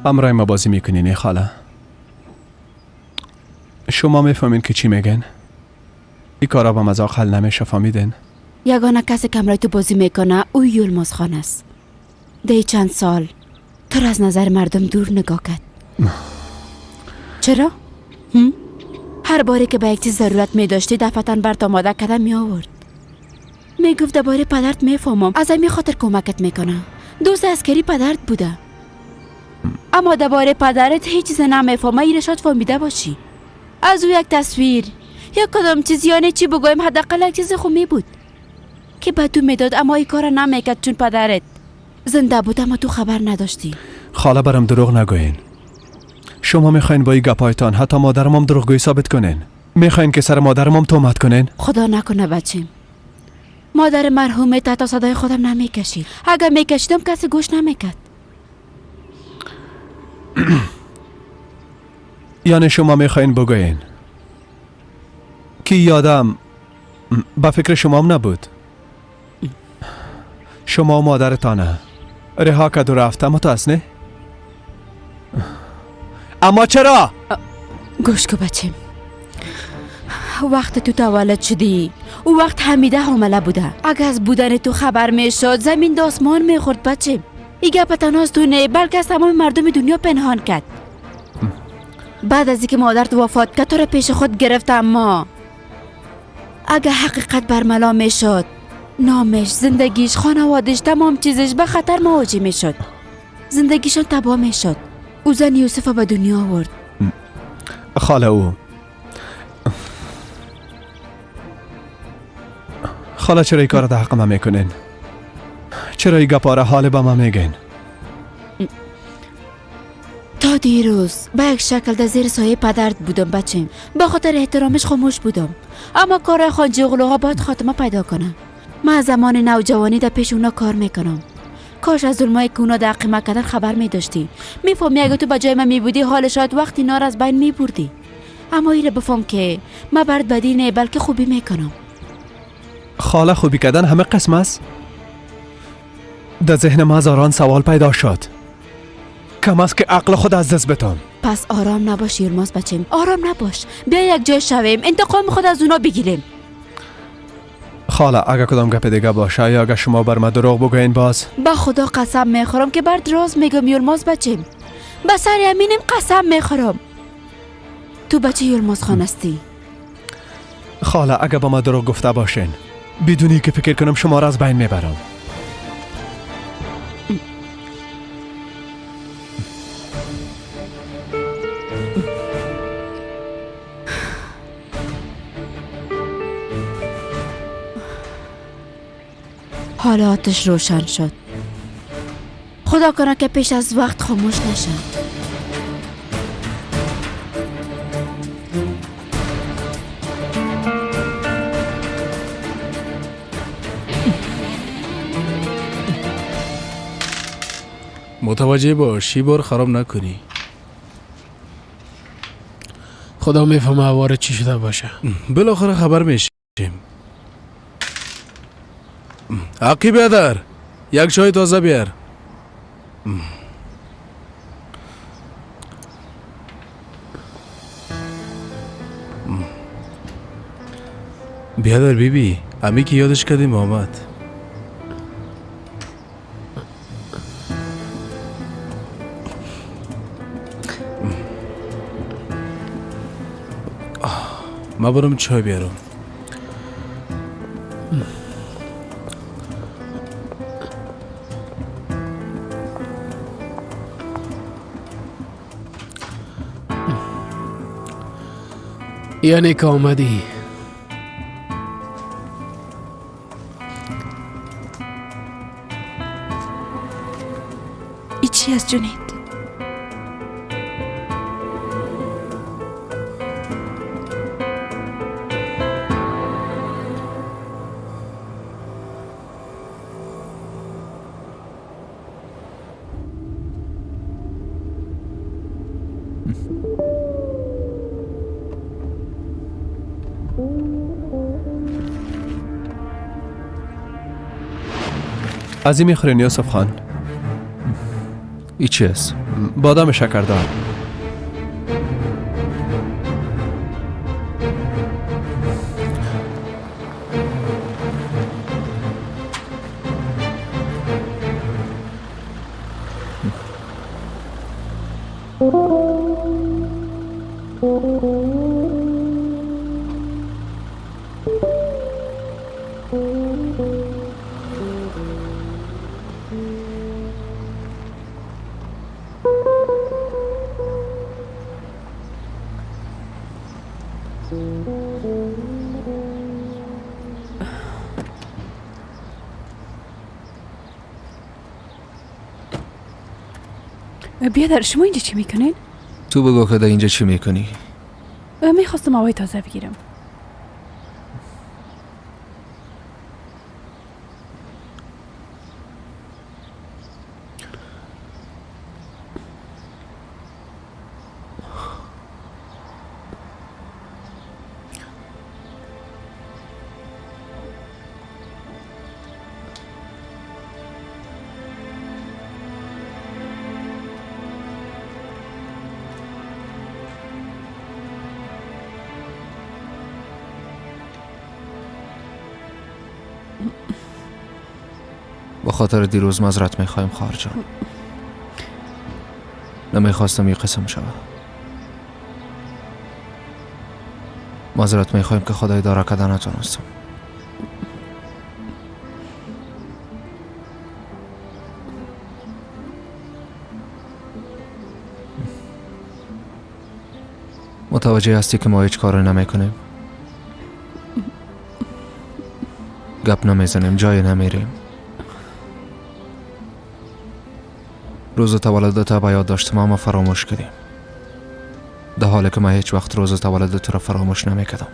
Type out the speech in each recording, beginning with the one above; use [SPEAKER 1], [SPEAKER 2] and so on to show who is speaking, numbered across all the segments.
[SPEAKER 1] امرای ما بازی میکنی نه خاله؟ شما میفهمین که چی میگن؟ این کارا با مذاق حل نمیشه، فهمیدین؟
[SPEAKER 2] یگانه کسی که امرای تو بازی میکنه او یلماز خان است. دی چند سال تو را از نظر مردم دور نگاه کرد. چرا؟ هر باری که به یک چیز ضرورت می داشتی دفعتاً برات آماده کرده می آورد. می گفت درباره پدرت میفهمم، از همین خاطر کمکت میکنه. دوست عسکری پدرت بوده، اما درباره پدرت هیچ چیز نمیفهمه. این شاید فهمیده باشی. از او یک تصویر یا کدام چیز، یعنی چی بگویم، حداقل یک چیز خوب می بود که به تو میداد، اما این کار نمیکرد چون پدرت زنده بود اما تو خبر نداشتی.
[SPEAKER 1] خاله برام دروغ نگوین. شما میخواین با این گپایتان حتی مادرم هم دروغگویی ثابت کنین؟ میخواین که سر مادرم هم تهمت کنین؟
[SPEAKER 2] خدا نکنه بچیم، مادر مرحومت حتی صدای خودم نمیکشید. اگر میکشیدم کسی گوش نمیکرد.
[SPEAKER 1] یعنی شما میخواین بگوین که یادم با فکر شما هم نبود؟ شما و مادرتانه رها کرد و رفت، اما تو هست نه؟ اما چرا؟
[SPEAKER 2] گوش کو بچیم، وقت تو تولد شدی او وقت حمیده حامله بوده. اگه از بودن تو خبر میشد زمین د آسمان میخورد بچیم. ای گپ تنها از تو نه، بلکه از تمام مردم دنیا پنهان کرد. بعد از اینکه مادرت وفات کرد تو را پیش خود گرفت، اما اگه حقیقت برملا میشد نامش، زندگیش، خانوادش، تمام چیزش به خطر مواجه میشد. زندگیشان تباه میشد. او زن یوسف به دنیا آورد.
[SPEAKER 1] خاله او، خاله چرا این کار در حق ما میکنین؟ چرا این گپاره حال به ما میگین؟
[SPEAKER 2] تا دیروز به یک شکل در زیر سایه پدرت بودم بچیم، به خاطر احترامش خاموش بودم، اما کارهای خانجی اغلوها باید خاتمه پیدا کنم. من از زمان نوجوانی در پیش اونا کار میکنم. کاش از ظلمایی که اونا در حق ما کردن خبر میداشتی. میفهمی اگه تو به جای من میبودی حال شاید وقتی نار از بین میبردی. اما ایره بفهم که من برات بدی نه بلکه خوبی میکنم.
[SPEAKER 1] خاله خوبی کردن همه قسم است؟ در ذهن ما هزاران سوال پیدا شد. کم است که عقل خود از دست بتان.
[SPEAKER 2] پس آرام نباش یلماز بچیم، آرام نباش. بیا یک جای شویم، انتقام خود از اونا بگیریم.
[SPEAKER 1] خاله اگه کدام گپ دیگه باشه یا اگه شما بر ما دروغ بگوین باز
[SPEAKER 2] با خدا قسم میخورم که بر راز میگم یلماز بچیم. به سر یمینم قسم میخورم. تو بچه یلماز خان هستی.
[SPEAKER 1] خاله اگه با ما دروغ گفته باشین بدونی که فکر کنم شما را از بین میبرم.
[SPEAKER 2] حالا آتش روشن شد. خدا کنه که پیش از وقت خاموش نشه.
[SPEAKER 3] متوجه باش، بار خراب نکنی.
[SPEAKER 4] خدا میفهمه وارد چی شده باشه.
[SPEAKER 3] بالاخره خبر میشیم. عقی بیادر، یک چای تازه بیار. بیادر بیبی، امی که یادش کردیم آمد. ما برم چای بیارم.
[SPEAKER 4] یعنی که آمدی.
[SPEAKER 2] ای چی از جونید؟
[SPEAKER 1] از این میخورین یوسف خان؟
[SPEAKER 5] ای چی است؟
[SPEAKER 1] بادام شکردار.
[SPEAKER 5] بیادر شما اینجا چی میکنین؟
[SPEAKER 3] تو بگو که در اینجا چی میکنی؟
[SPEAKER 5] میخواستم هوای تازه بگیرم.
[SPEAKER 3] به خاطر دیروز معذرت میخوایم خواهر جان. نمیخواستم یه قسم شود. معذرت میخوایم که خدای اداره کردن نتونستم. متوجه هستی که ما هیچ کاری نمیکنیم؟ گپ نمیزنیم، جای نمیریم. روز تولدت به یاد داشتم اما فراموش کردیم. در حالی که من هیچ وقت روز تولدت را فراموش نمیکردم.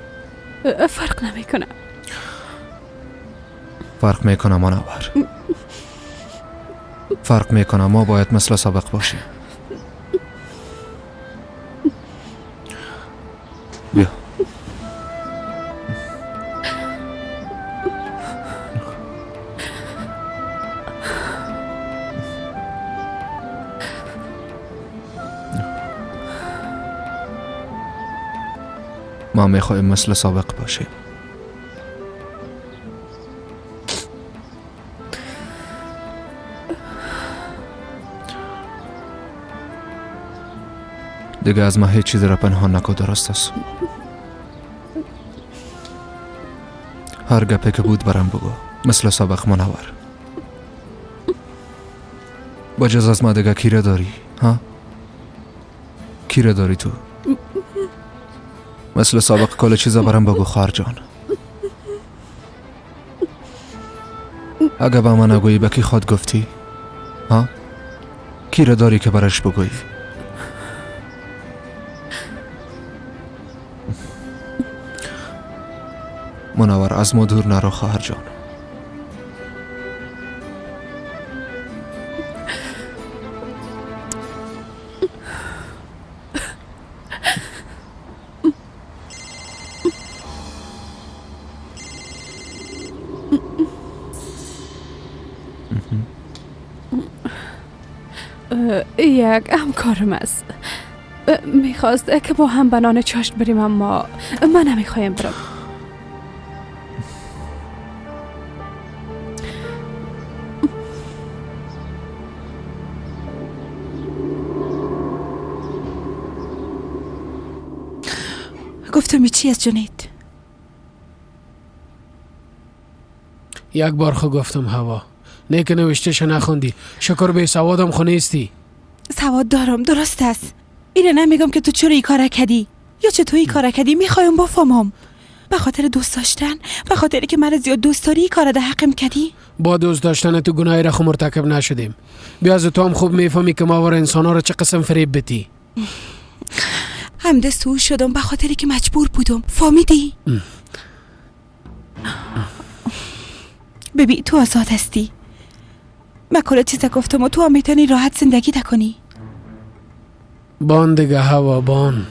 [SPEAKER 5] فرق نمیکنه.
[SPEAKER 3] فرق میکنه منور. فرق میکنه. ما باید مثل سابق باشیم. بیا. ما میخوایم مثل سابق باشیم. دیگه از ما هیچ چیزی را پنهان نکن، درست است؟ هر گپی که بود برام بگو، مثل سابق منور. با جز از ما دیگه کی را داری؟ ها؟ کی را داری تو؟ مثل سابق کل چیزا برام بگو خواهر جان. اگه به من نگویی به کی خود گفتی؟ ها؟ کی را داری که برش بگویی؟ منور از ما دور نرو خواهر جان.
[SPEAKER 5] یک همکارم است، میخواست که با هم بنان چاشت بریم اما من نمیخوایم برم.
[SPEAKER 6] گفتم چی از جنید؟
[SPEAKER 4] یک بار خو گفتم هوا نه که نوشتهش نخوندی. شکر به سوادم خو نیستی.
[SPEAKER 6] سواد دارم، درست است. اینه نمیگم که تو چرا این کار کردی یا چطور این کار کردی. میخوایم بفهمم به خاطر دوست داشتن، به خاطر که من زیاد دوست داری کار در حقم کردی.
[SPEAKER 4] با دوست داشتن تو گناهی را خو مرتکب نشدیم. بیا از تو هم خوب میفهمی که ما وار انسانا را چه قسم فریب بدی.
[SPEAKER 6] هم دست او شدم به خاطر که مجبور بودم، فهمیدی؟ ببین تو آزاد هستی. من کل چیزا گفتم و تو هم میتونی راحت زندگی تکنی.
[SPEAKER 4] بان دیگه هوا بان.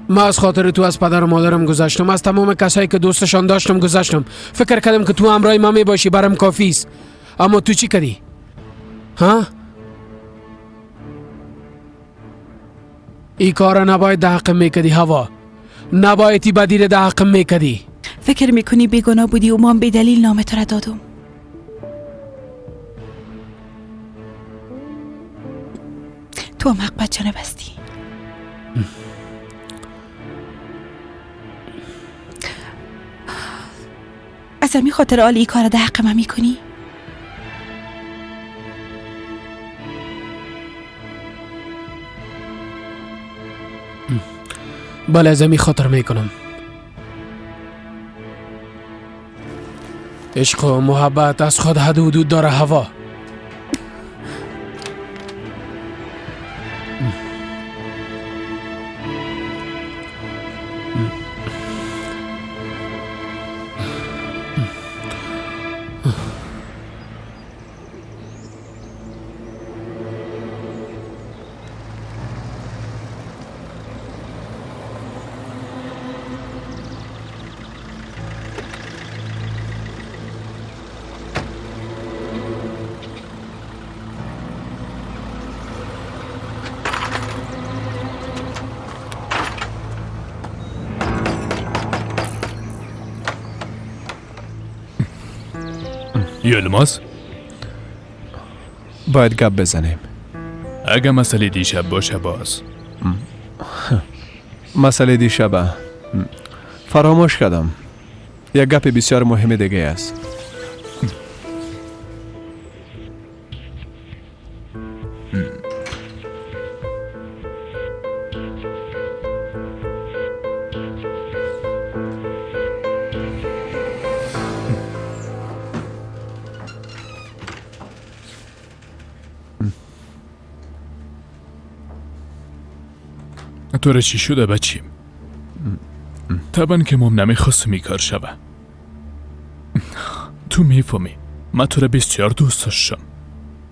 [SPEAKER 4] من از خاطر تو از پدر و مادرم گذشتم، از تمام کسایی که دوستشان داشتم گذشتم. فکر کردم که تو همراه ما می باشی برام کافی است. اما تو چی کردی؟ ها؟ ای کار نباید ده حق میکدی هوا. نباید ای بدی ده حق میکدی.
[SPEAKER 6] فکر میکنی بیگناه بودی و من به دلیل نام تو را دادم. تو هم حق بچه نبستی. از همی خاطر آلی ای کار ده حق من میکنی؟
[SPEAKER 4] بله از همی خاطر میکنم. عشق و محبت از خود حد و حدود داره هوا.
[SPEAKER 7] یلماز،
[SPEAKER 1] باید گپ بزنیم.
[SPEAKER 7] اگه مسئله دیشب باشه باز.
[SPEAKER 1] مسئله دیشب فراموش کردم. یک گپ بسیار مهم دیگه است.
[SPEAKER 7] تو چی شده بچیم؟ طبعا که مام نمیخواستم این کار شوه. تو میفهمی من تو را بسیار دوست داشتم،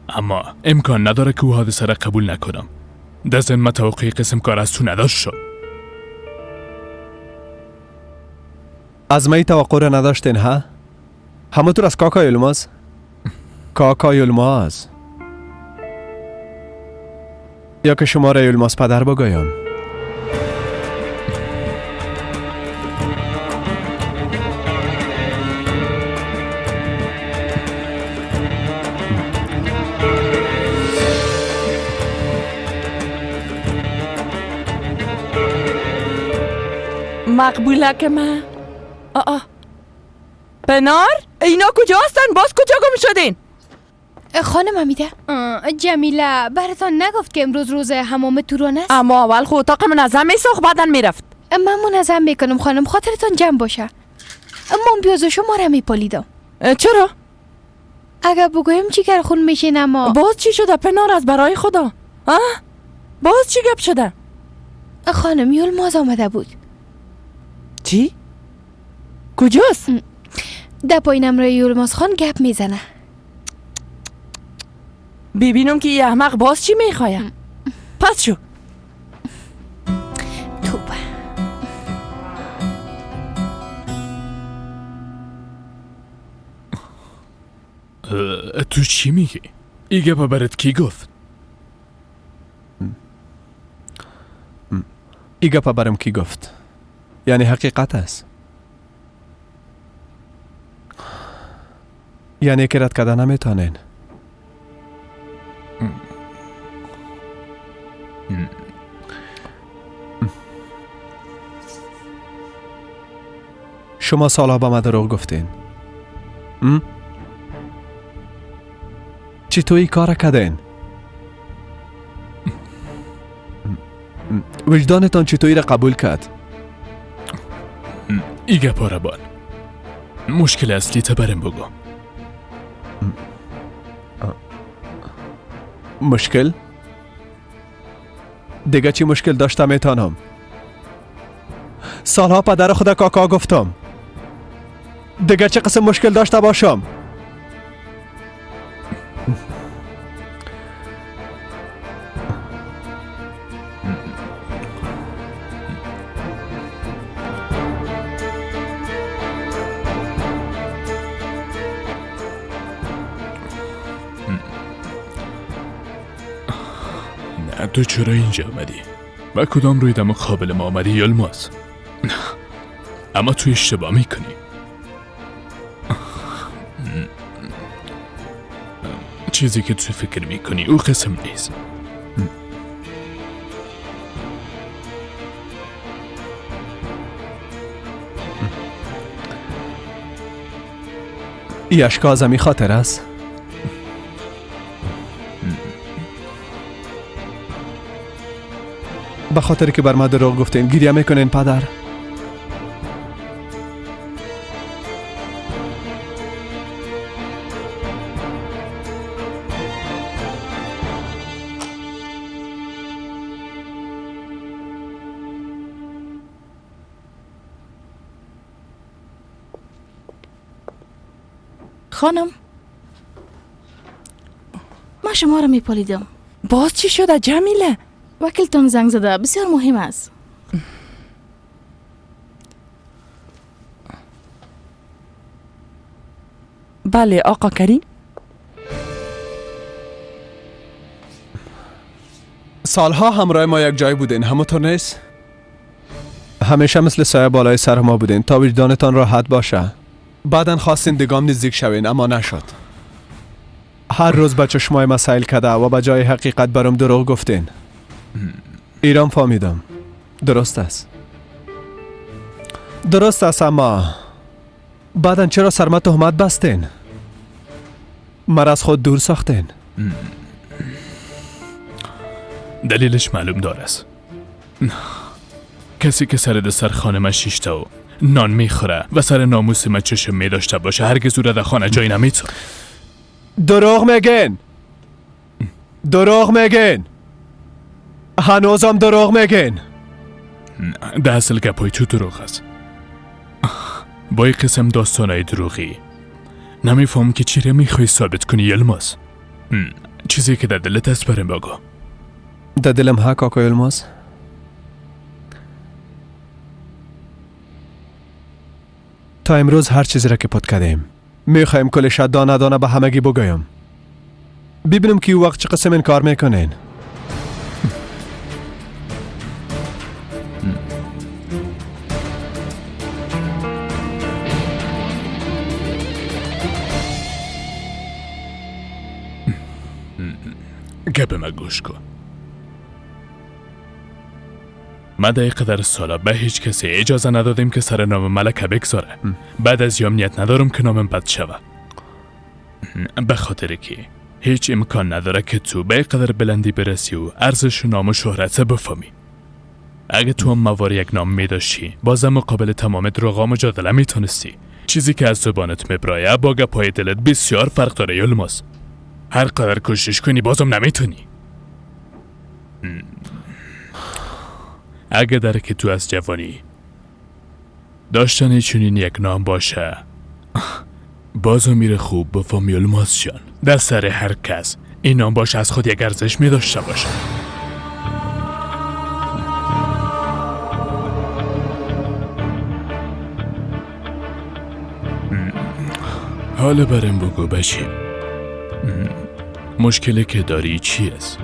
[SPEAKER 7] اما امکان نداره که او حادثه را قبول نکنم. در ضمن من توقع قسم کار از تو نداشتم.
[SPEAKER 1] از من توقع را نداشتین ها؟ همونطور از کاکا یلماز. کاکا یلماز، یا که شما را یلماز پدر بگویم.
[SPEAKER 8] مقبوله که من آه پنار، اینا کجا هستن؟ باز کجا گم شدین؟
[SPEAKER 9] خانم حمیده، جمیله براتان نگفت که امروز روز حمام توران است؟
[SPEAKER 8] اما اول خود اتاق منظم میساخت بعدن میرفت.
[SPEAKER 9] من منظم میکنم خانم، خاطرتان جمع باشه. من پیاز شما را میپالیدم.
[SPEAKER 8] چرا؟
[SPEAKER 9] اگر بگویم جگر خون میشین. اما
[SPEAKER 8] باز چی شده پنار؟ از برای خدا باز چی گپ شده؟
[SPEAKER 9] خانم یلماز آمده بود.
[SPEAKER 8] چی؟ کجاست؟
[SPEAKER 9] در پایینم روی یلماز خان گپ میزنه.
[SPEAKER 8] ببینم که این احمق باز چی میخوایم. پس شو.
[SPEAKER 9] توبه.
[SPEAKER 7] تو چی میگی؟ ای گپ برات کی گفت؟
[SPEAKER 1] ای گپ برم کی گفت؟ یعنی حقیقت است. یعنی که رد کردن نمیتونین. شما سالها به من دروغ گفتین. چطور این کار کردین؟ وجدانتان چطوری را قبول کرد؟
[SPEAKER 7] ای گپا را بان. مشکل اصلی تا برم بگو.
[SPEAKER 1] مشکل؟ دیگه چی مشکل داشتم میتونم؟ سالها پدر خود کاکا گفتم. دیگه چه قسم مشکل داشته باشم؟
[SPEAKER 7] تو چرا اینجا آمدی؟ و کدام روی دم قابل ما آمدی یلماز؟ اما تو اشتباه میکنی. چیزی که تو فکر میکنی او قسم نیست.
[SPEAKER 1] ای اشکا از همی خاطر است؟ به خاطر که بر ما دروغ گفتین گریه میکنین پدر؟
[SPEAKER 10] خانم، ما شما را میپالیدم.
[SPEAKER 8] باز چی شده جمیله؟
[SPEAKER 10] وکیلتان زنگ زده، بسیار مهم است.
[SPEAKER 8] بله آقا کریم.
[SPEAKER 1] سالها همراه ما یک جای بودین، همونطور نیست؟ همیشه مثل سایه بالای سر ما بودین تا وجدانتان راحت باشه. بعدن خواستین دگام نزدیک شوین اما نشد. هر روز به چشمای ما سیل کرده و به جای حقیقت برام دروغ گفتین. ایران فهمیدم درست است. درست است، اما بعدن چرا سر ما تهمت بستین؟ مرا از خود دور ساختین.
[SPEAKER 7] دلیلش معلوم دار است. کسی که سر دسترخوان ما شیشته و نان میخوره و سر ناموس ما چشم می داشته باشه هرگز او را در خانه جای نمیتونه.
[SPEAKER 1] دروغ میگین، دروغ میگین، هنوزم دروغ میگین.
[SPEAKER 7] در اصل گپای تو دروغ است. با این قسم داستانای دروغی نمیفهم که چی را میخوای ثابت کنی یلماز. چیزی که در دلت است برم بگو.
[SPEAKER 1] در دلم ها کاکا یلماز؟ تا امروز هر چیزی را که پت کردیم میخوایم کلش دانه دانه به همگی بگویم. ببینم که وقت چه قسم این کار میکنین.
[SPEAKER 7] گپ ما گوش کن. ما در قدر سالا به هیچ کسی اجازه ندادیم که سر نام ملکه بگذاره. بعد از یام نیت ندارم که نامم بد شوه. به خاطر که هیچ امکان نداره که تو به قدر بلندی برسی و ارزش نام و شهرت بفهمی. اگه تو هم مواری یک نام میداشتی بازم مقابل تمام دروغا مجادله میتونستی. چیزی که از زبانت میبرایه با گپای دلت بسیار فرق داره یلماز. هر قدر کوشش کنی بازم نمیتونی. اگه درک تو از جوانی داشتن چنین یک نام باشه بازم میره خوب بفهم یلماز جان. در سر هر کس این نام باشه از خود یک ارزش می داشته باشه. حالا برم بگو بچه، مشکلی که داری چی است؟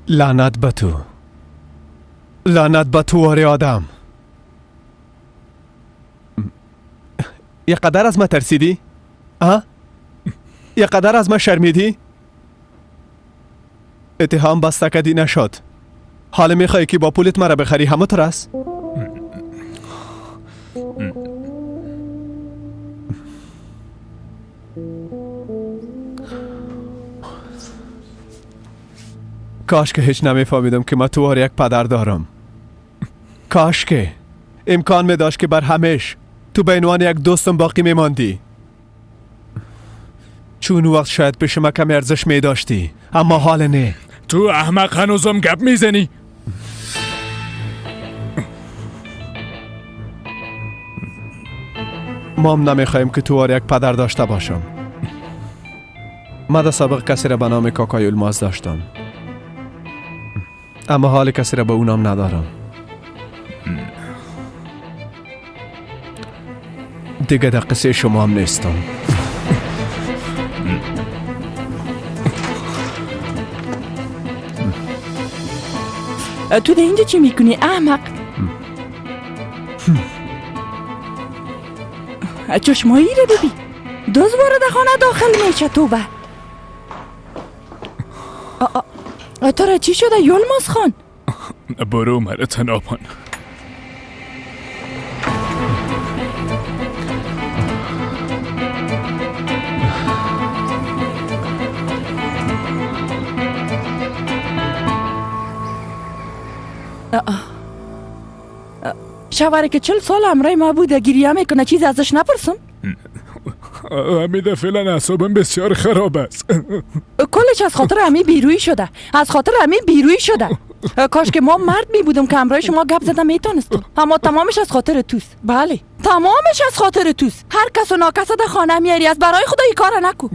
[SPEAKER 1] لعنت به تو، لعنت به تو واری آدم. یه قدر از ما ترسیدی؟ ها؟ یه قدر از ما شرمیدی؟ اتهام بسته کدی نشد. حالا میخوای که با پولت مرا بخری، همه ترس؟ کاش که هیچ نمیفهمیدم که من تو یک پدر دارم. کاش که امکان می داشت که بر همیش تو به عنوان یک دوستم باقی میماندی. چون وقت شاید پیش ما کمی ارزش می داشتی، اما حال نه.
[SPEAKER 7] تو احمق هنوزم گپ میزنی؟
[SPEAKER 1] ما هم نمیخوایم که تو یک پدر داشته باشم. ما در سابق کسی را به نام کاکای الماس داشتم، اما حال کسی را به او نام ندارم. دیگه در قصه شما هم نیستم.
[SPEAKER 8] تو در اینجا چی میکنی احمق؟ چشمایی رو ببین، دوز وارد خانه داخل میشه. توبه، تو را چی شده یلماز خان؟
[SPEAKER 7] برو مرا تنابان.
[SPEAKER 8] شوهری که 40 سال همراه ما بوده گریه میکنه، چیز ازش نپرسم؟
[SPEAKER 7] حمیده فعلا اعصابم بسیار خراب است.
[SPEAKER 8] کلش از خاطر همی بیرویی شده، از خاطر همی بیرویی شده. کاش که ما مرد می بودم که همراه شما گپ زدم میتونستم، اما تمامش از خاطر توست. بله تمامش از خاطر توست. هر کس و ناکس در خانه میاری، از برای خدا این کار نکو.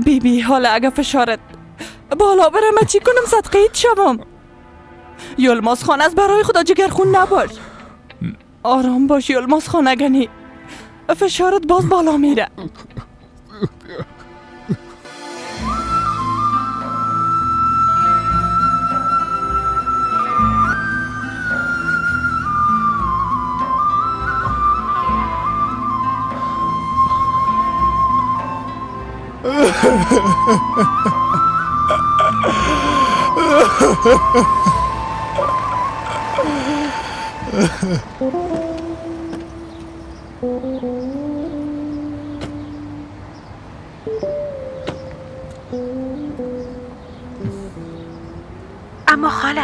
[SPEAKER 8] بی بی حالا اگه فشارت بالا برم من چی کنم؟ صدقه ایت شوم. یلماز خان از برای خدا جگرخون نباش. آرام باش یلماز خان، اگه فشارت باز بالا میره.
[SPEAKER 6] اما خاله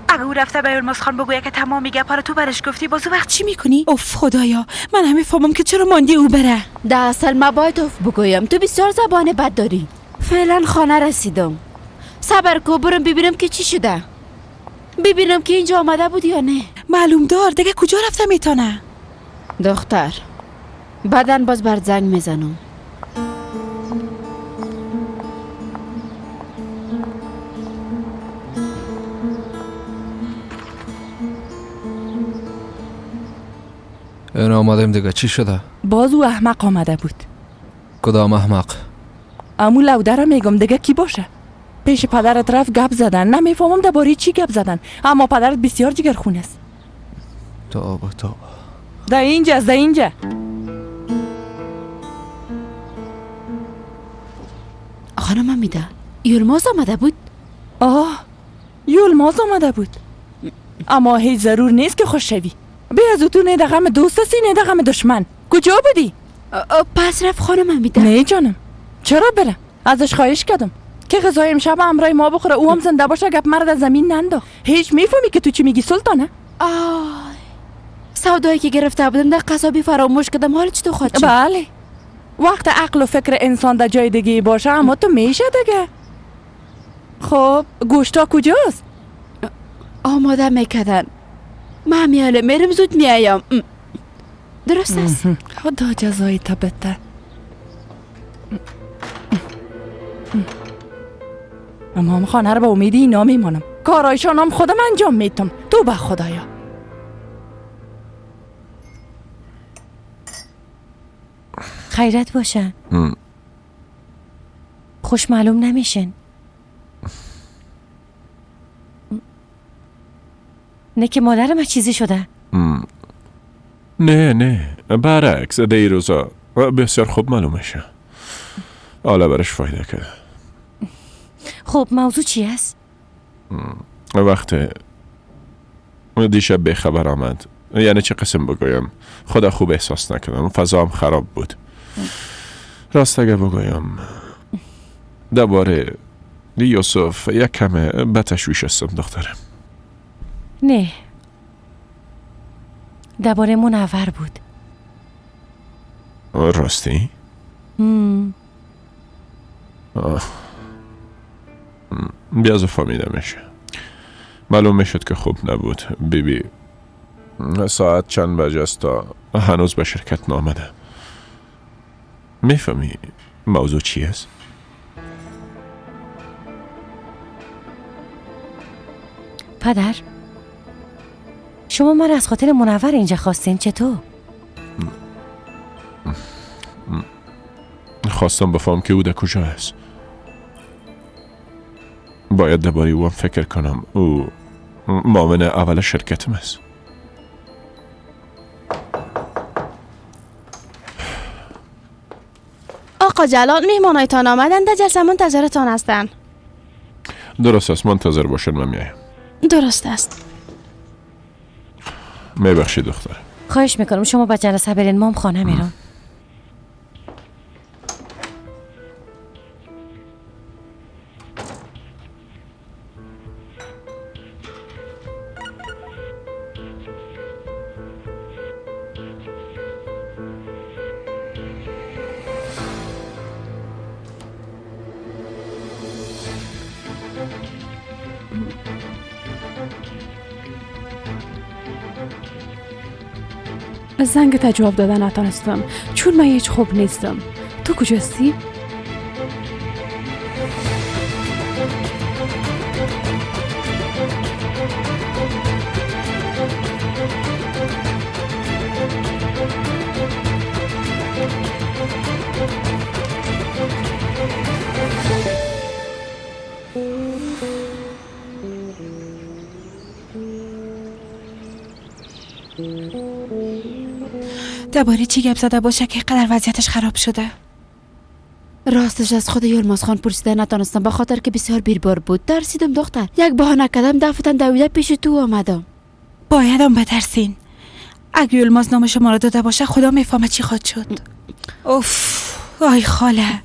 [SPEAKER 6] اگه او رفته به یلماز خان بگویه که تمام گپا رو تو برش گفتی، باز وقت چی میکنی؟ اوف خدایا، من همه فهمم که چرا ماندی او بره.
[SPEAKER 2] در اصل ما باید اوف بگویم، تو بسیار زبان بد داری. فعلا خانه رسیدم، صبر کو برم ببینم که چی شده، ببینم که اینجا آمده بود یا نه.
[SPEAKER 6] معلوم دار دیگه کجا رفته میتونه.
[SPEAKER 2] دختر بعدن باز بر زنگ میزنم.
[SPEAKER 3] این آمدیم دیگه، چی شده؟
[SPEAKER 8] باز او احمق آمده بود.
[SPEAKER 3] کدام احمق؟
[SPEAKER 8] امو لوده را میگم دیگه کی باشه؟ پیش پدرت رفت گپ زدن، نمیفهمم درباره چی گپ زدن، اما پدرت بسیار جگرخون است.
[SPEAKER 3] توبه توبه.
[SPEAKER 8] در اینجا است، در اینجا.
[SPEAKER 2] خانم حمیده، یلماز آمده بود؟
[SPEAKER 8] آه یلماز آمده بود، اما هیچ ضرور نیست که خوش شوی. بی از تو نه در غم دوست هستی نه در غم دشمن. کجا بودی؟
[SPEAKER 2] پس رفت خانم حمیده.
[SPEAKER 8] نه جانم چرا برم؟ ازش خواهش کردم که غذای امشب همراه ما بخوره، او هم زنده باشه. گپ مرد از زمین ننداخت. هیچ میفهمی که تو چی میگی سلطانه؟
[SPEAKER 2] آی سودایی که گرفته بودم در قصابی فراموش کردم، حالا چطور خواهد شد؟
[SPEAKER 8] بله وقت عقل و فکر انسان در جای دیگه باشه، اما تو میشه دیگه. خب گوشتا کجاست؟
[SPEAKER 2] آماده میکردن. من میاله میرم زود میایم. درست است.
[SPEAKER 8] خدا جزای تا بده. اما هم خانه رو به امید اینا میمانم، کارایشان هم خودم انجام میتم. تو به خدایا.
[SPEAKER 11] خیرت باشه. خوش معلوم نمیشن. نه که مادرم چیزی شده؟
[SPEAKER 12] نه نه برعکس، دی روزا بسیار خوب معلوم میشه. حالا برش فایده کرده.
[SPEAKER 11] خب موضوع چی است؟
[SPEAKER 12] وقت دیشب به خبر آمد، یعنی چه قسم بگویم، خدا خوب احساس نکردم، فضا هم خراب بود. راست اگه بگویم درباره یوسف یک کم به تشویش هستم دخترم.
[SPEAKER 11] نه درباره منور بود.
[SPEAKER 12] راستی؟ بیاز فهمیدمش. معلوم میشد که خوب نبود. بیبی ساعت چند بجه است تا هنوز به شرکت نامده. میفهمی موضوع چی است؟
[SPEAKER 11] پدر، شما مرا از خاطر منور اینجا خواستین چطور؟
[SPEAKER 12] خواستم بفهم که او در کجا است. باید درباره او هم فکر کنم. او معاون اول شرکتم است.
[SPEAKER 10] آقا جلال، مهمانایتان آمدن، در جلسه منتظرتان هستند.
[SPEAKER 12] درست است، منتظر باشن، من میایم.
[SPEAKER 10] درست است.
[SPEAKER 12] میبخشید دختر.
[SPEAKER 11] خواهش میکنم شما با جلسه برین، مام خانه میرم.
[SPEAKER 5] زنگ تا جواب دادن نتانستم چون من هیچ خوب نیستم. تو کجاستی؟
[SPEAKER 6] درباره چی گپ زده باشه که قدر وضعیتش خراب شده؟
[SPEAKER 2] راستش از خود یلماز خان پرسیده نتانستم، به خاطر که بسیار بیربار بود. ترسیدم دختر، یک بهانه کردم دفتن دویده پیش تو آمدم.
[SPEAKER 6] بایدم بترسین. اگه یلماز نام شما را داده باشه خدا میفهمه چی خواهد شد. اوف آی خاله،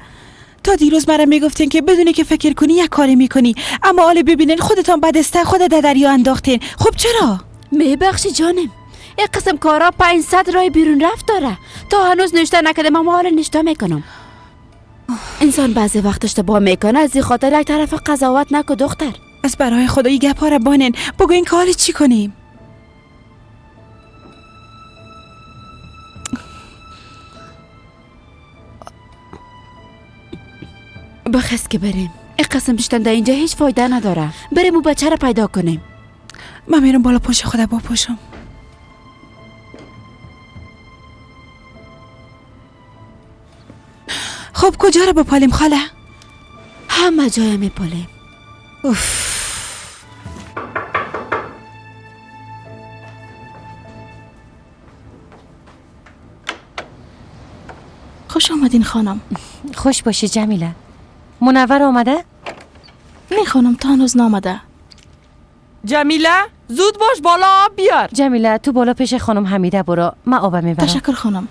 [SPEAKER 6] تا دیروز مرا میگفتین که بدونی که فکر کنی یک کاری میکنی، اما حالا ببینین خودتان بدسته خود در دریا انداختین. خب چرا؟
[SPEAKER 2] میبخشی جانم، یک قسم کارا 500 رای بیرون رفت داره. تا هنوز نشته نکردم اما حالا نشته میکنم. انسان بعضی وقت اشتباه میکنه، از این خاطر یک طرف قضاوت نکن دختر.
[SPEAKER 6] از برای خدایی گپ ها را بانین، بگو این کار چی کنیم؟
[SPEAKER 2] بخست که بریم. این قسم شدن در اینجا هیچ فایده نداره. بریم و بچه را پیدا کنیم.
[SPEAKER 6] من میرم بالا پشت خدا با پشم. خب کجا رو بپالیم خاله؟
[SPEAKER 2] همه جای میپالیم.
[SPEAKER 6] اوف.
[SPEAKER 10] خوش آمدین خانم.
[SPEAKER 11] خوش باشی جمیله. منور آمده؟
[SPEAKER 10] نه خانم، تا هنوز نامده.
[SPEAKER 8] جمیله زود باش بالا آب بیار.
[SPEAKER 11] جمیله تو بالا پیش خانم حمیده برو، من آب میبرم.
[SPEAKER 10] تشکر خانم.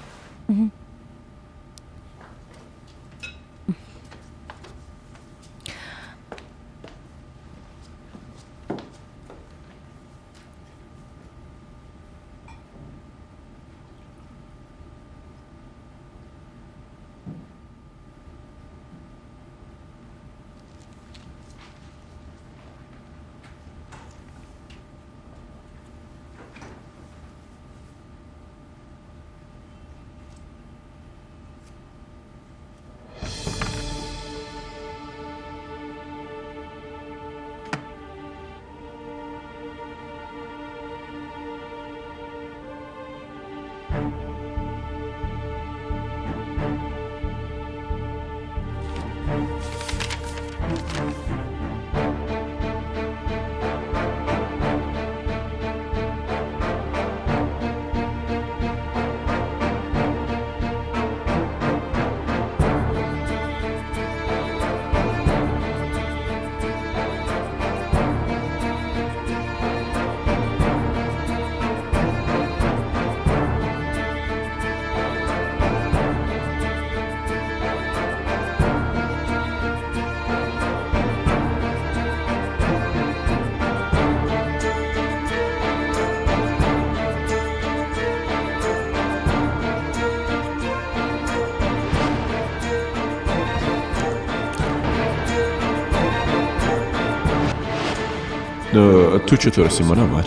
[SPEAKER 12] تو چطور هستی منور؟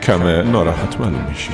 [SPEAKER 12] کم ناراحت معلوم میشی.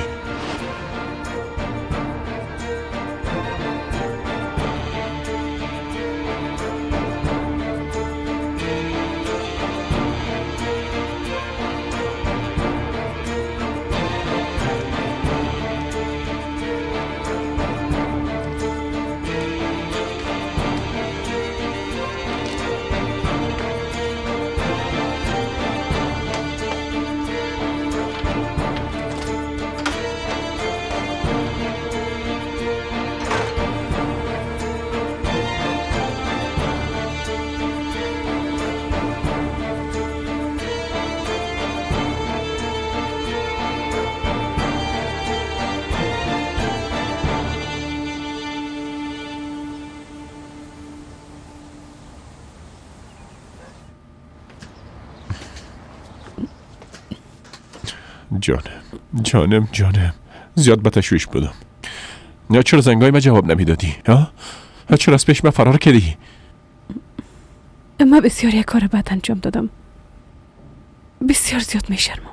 [SPEAKER 12] جانم جانم زیاد به تشویش بودم. یا چرا زنگای ما جواب نمیدادی؟ ها؟ چرا از پیش ما فرار کردی؟
[SPEAKER 5] ما بسیار یک کار بد انجام دادم. بسیار زیاد میشرمم.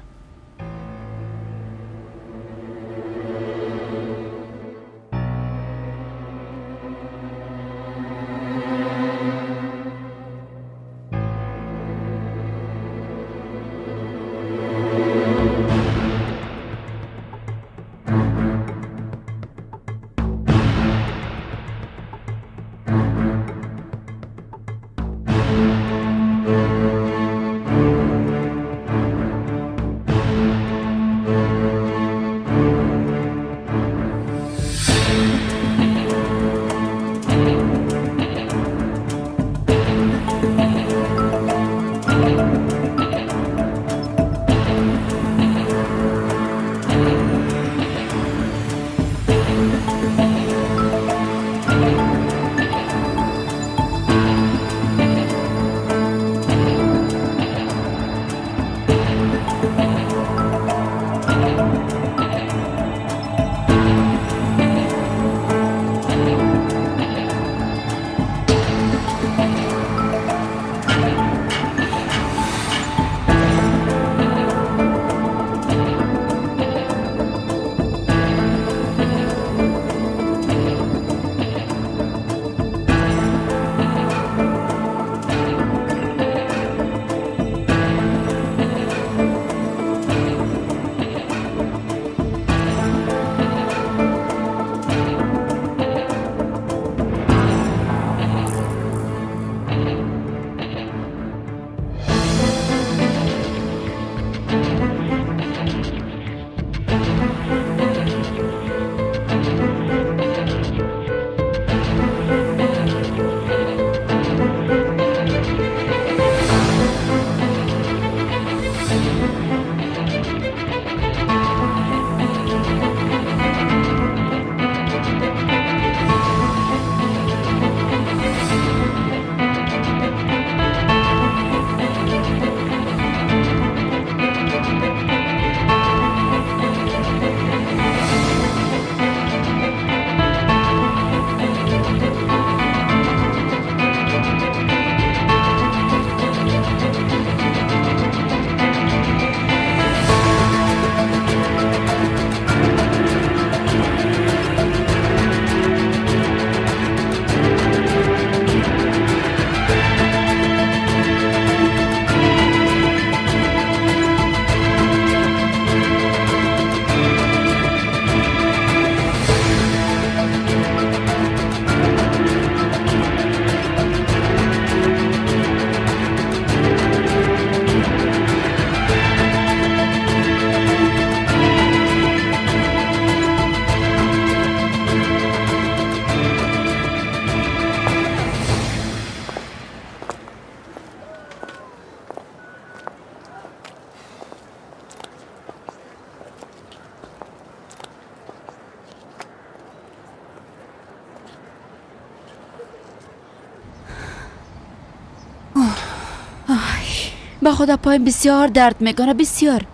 [SPEAKER 2] با خدا پایم بسیار درد میکنه، بسیار.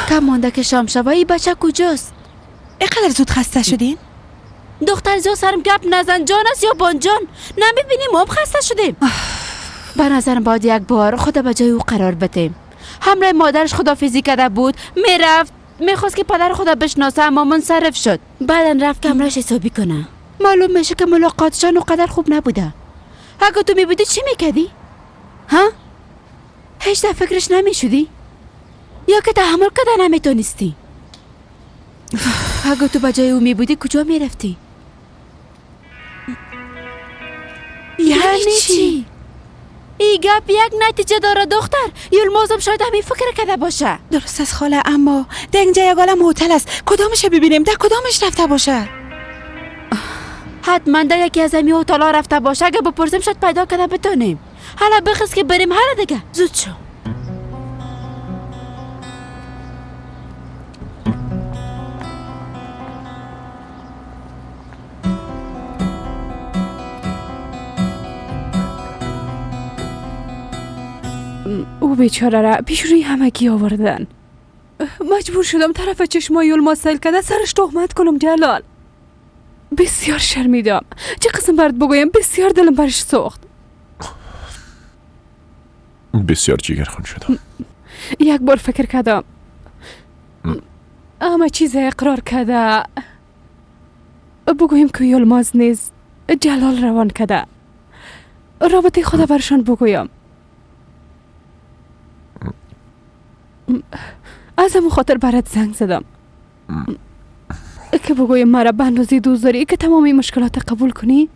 [SPEAKER 2] کم مانده که شام شوه. این بچه کجاست؟
[SPEAKER 6] اینقدر زود خسته شدین؟
[SPEAKER 2] دختر زیاد سرم گپ نزن، جان است یا بانجان؟ نمیبینیم ما هم خسته شدیم. به نظرم باید یک بار خدا به جای او قرار بدیم. همراه مادرش خدافیزی کرده بود، میرفت میخواست که پدر خدا بشناسه، اما منصرف شد. بعدا رفت که همراهش حسابی کنه. معلوم میشه که ملاقاتشان اونقدر خوب نبوده. اگه تو میبودی چی میکردی؟ ها؟ هیچ در فکرش نمیشدی؟ یا که تحمل کرده نمیتونستی؟ اگه تو به جای او میبودی کجا میرفتی؟ یعنی چی؟ ای گپ یک نتیجه داره دختر. یلمازم شاید همین فکر کرده باشه.
[SPEAKER 6] درست است خاله، اما در اینجا یک عالم هتل است، کدامش ببینیم؟ در کدامش رفته باشه؟
[SPEAKER 2] حتما در یکی از همین هتل‌ها رفته باشه. اگه بپرسیم شاید پیدا کرده بتونیم. حالا بخص که بریم. حالا دیگه زود شو.
[SPEAKER 5] او بیچاره را پیش روی همگی آوردن. مجبور شدم طرف چشمای یلماز سیل کرده سرش تهمت کنم. جلال بسیار شرمیدم. چه قسم برات بگویم، بسیار دلم برش سوخت.
[SPEAKER 12] بسیار جگرخون شدم.
[SPEAKER 5] یک بار فکر کردم همه چیز اقرار کرده، بگویم که یلماز نیز جلال روان کرده، رابطه خدا برشان بگویم. از همون خاطر برات زنگ زدم که بگویم مرا به اندازه دوست داری که تمامی مشکلات قبول کنی،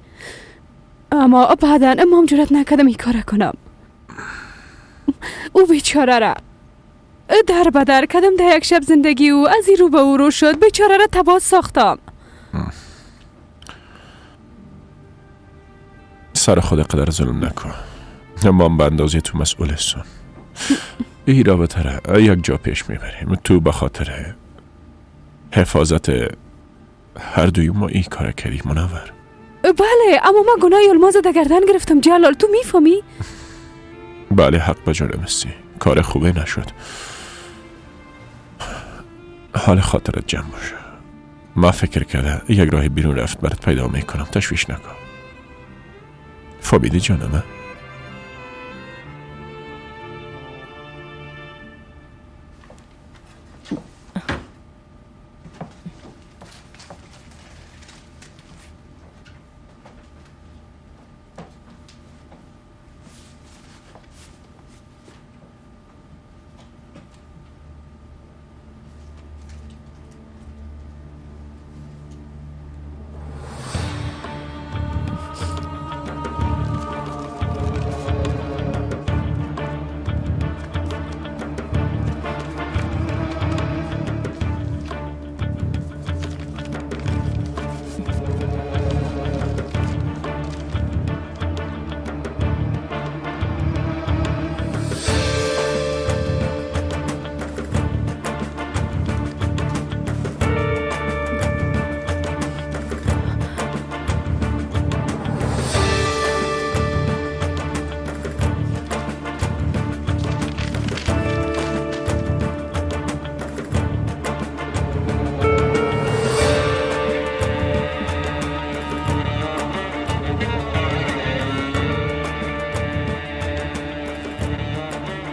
[SPEAKER 5] اما بعدا امام جرات نکردم این کار کنم. او بیچاره را در بدر کردم در یک شب زندگی او از این رو به او رو شد. بیچاره را تباه ساختم.
[SPEAKER 12] سر خود قدر ظلم نکن. امام به اندازه تو مسئول هستم. این رابطه را یک جا پیش میبریم. تو به خاطر حفاظت هر دوی ما این کار کردی منور.
[SPEAKER 5] بله، اما من گناه یلماز در گردن گرفتم جلال، تو میفهمی؟
[SPEAKER 12] بله، حق به جانم هستی. کار خوبه نشد. حال خاطرت جمع باشه. ما فکر کرده یک راه بیرون رفت برات پیدا میکنم، تشویش نکن. فامیدی جانمه؟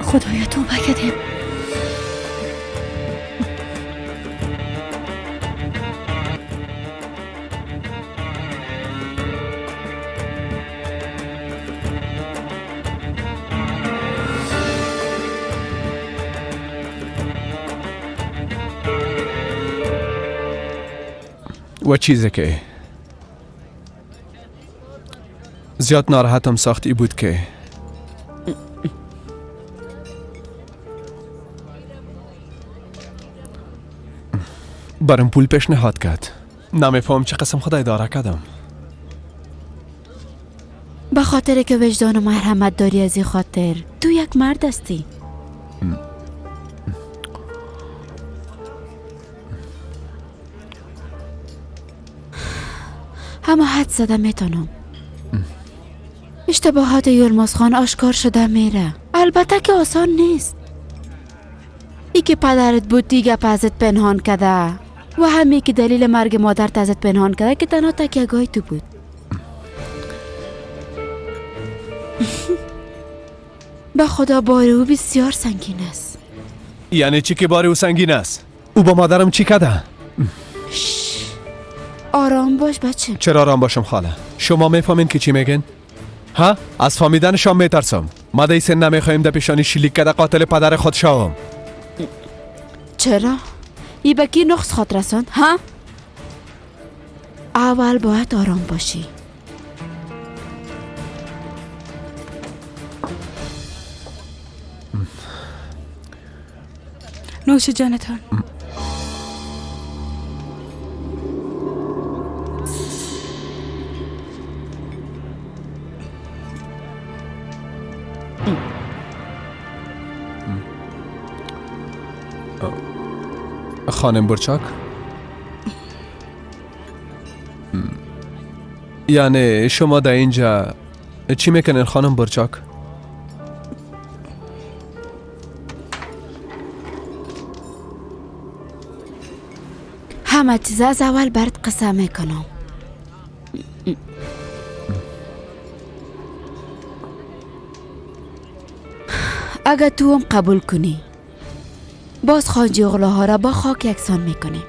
[SPEAKER 11] خدایا توبه کردیم.
[SPEAKER 1] و چیزی که زیاد ناراحتم ساخت ای بود که برام پول پیشنهاد کرد. نمیفهم چه قسم خدا اداره کردم.
[SPEAKER 2] به خاطر که وجدان و مرحمت داری، از این خاطر تو یک مرد هستی. اما حد زده میتونم. اشتباهات یلماز خان آشکار شده میره. البته که آسان نیست. ای که پدرت بود دیگه ازت پنهان کرده و همی که دلیل مرگ مادرت ازت پنهان کرده که تنها تکیه‌گاه تو بود. به خدا بار او بسیار سنگین است.
[SPEAKER 1] یعنی چی که بار او سنگین است؟ او با مادرم چی کده؟
[SPEAKER 2] آرام باش بچه.
[SPEAKER 1] چرا آرام باشم خاله؟ شما میفهمین که چی میگن؟ ها؟ از فهمیدنشان میترسم. ما در سن نمیخوایم در پیشانی شلیک کده قاتل پدر خود شوم.
[SPEAKER 2] چرا؟ ای به کی نقص خواد رساند؟ ها؟ اول باید آرام باشی.
[SPEAKER 6] نوش جانتان.
[SPEAKER 1] خانم برچاک، یعنی شما در اینجا چی میکنین خانم برچاک؟
[SPEAKER 2] همه چیز از اول برات قصه میکنم. اگه تو هم قبول کنی باز خانجی اغلاها را با خاک یکسان میکنیم.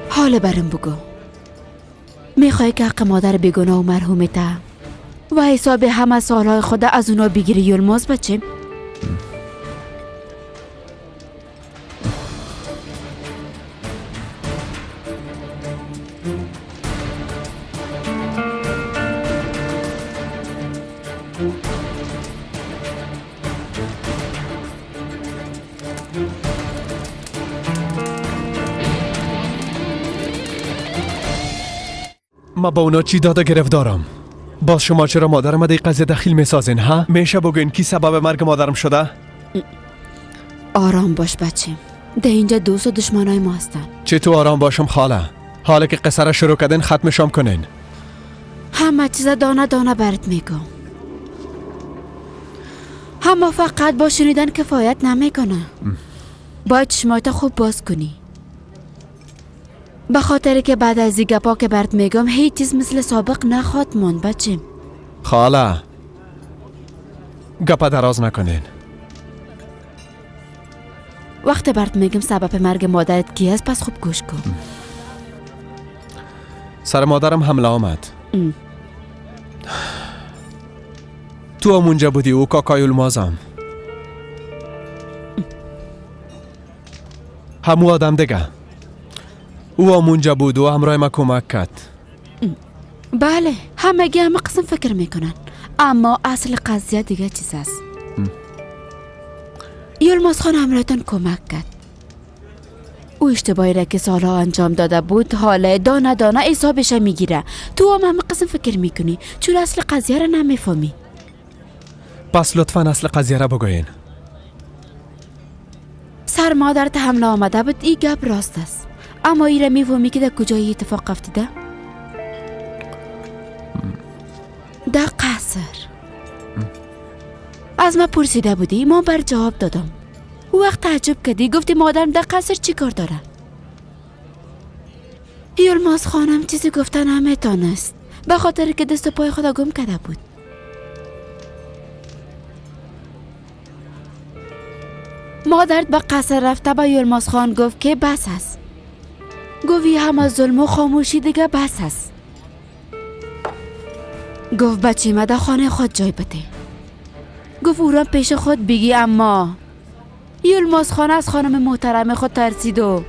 [SPEAKER 2] حال برم بگو، میخوای که حق مادر بیگناه و مرحومت و حساب همه سالهای خود از اونا بگیری یلماز بچه؟
[SPEAKER 1] ما با اونا چی داده گرفت دارم؟ باز شما چرا مادرم در قضیه دخیل میسازین؟ ها؟ میشه بگوین کی سبب مرگ مادرم شده؟
[SPEAKER 2] آرام باش بچه، در اینجا دوست و دشمنای ما هستن.
[SPEAKER 1] چه تو آرام باشم خاله؟ حالا که قصه را شروع کردین ختمشام کنین.
[SPEAKER 2] همه چیز دانه دانه برات میگم، اما فقط با شنیدن کفایت نمیکنه. باید چشمایت خوب باز کنی، به خاطر که بعد از این گپا که برات میگم هیچ چیز مثل سابق نخواد ماند بچه.
[SPEAKER 1] خاله گپا دراز نکنین.
[SPEAKER 2] وقت برات میگم سبب مرگ مادرت کی است، پس خوب گوش کن.
[SPEAKER 1] سر مادرم حمله آمد. تو هم اونجا بودی، او کاکای المازم همو آدم دیگه، او هم اونجا بود و همراه ما کمک کرد.
[SPEAKER 2] بله همگی همه قسم فکر میکنن، اما اصل قضیه دیگه چیز است. یلماز خان همراهتان کمک کرد. او اشتباهی را که سالها انجام داده بود حالا دانه دانه حسابش میگیره. تو هم همه قسم فکر میکنی چون اصل قضیه را نمیفهمی.
[SPEAKER 1] پس لطفا اصل قضیه را بگوین.
[SPEAKER 2] سر مادرت حمله آمده بود، این گپ راست است، اما ایره میفهمی که در کجای اتفاق افتاده؟ در قصر. از ما پرسیده بودی، ما بر جواب دادم. او وقت تعجب کردی، گفتی مادرم در قصر چی کار داره؟ یلماز خانم چیزی گفتن نمیتونست، به خاطر که دست و پای خدا گم کرده بود. مادرت به قصر رفته به یلماز خان گفت که بس است. گفت همه ظلم و خاموشی دیگه بس است. گفت بچه ما در خانه خود جای بده. گفت او را پیش خود بگی، اما یلماز خان از خانم محترم خود ترسید و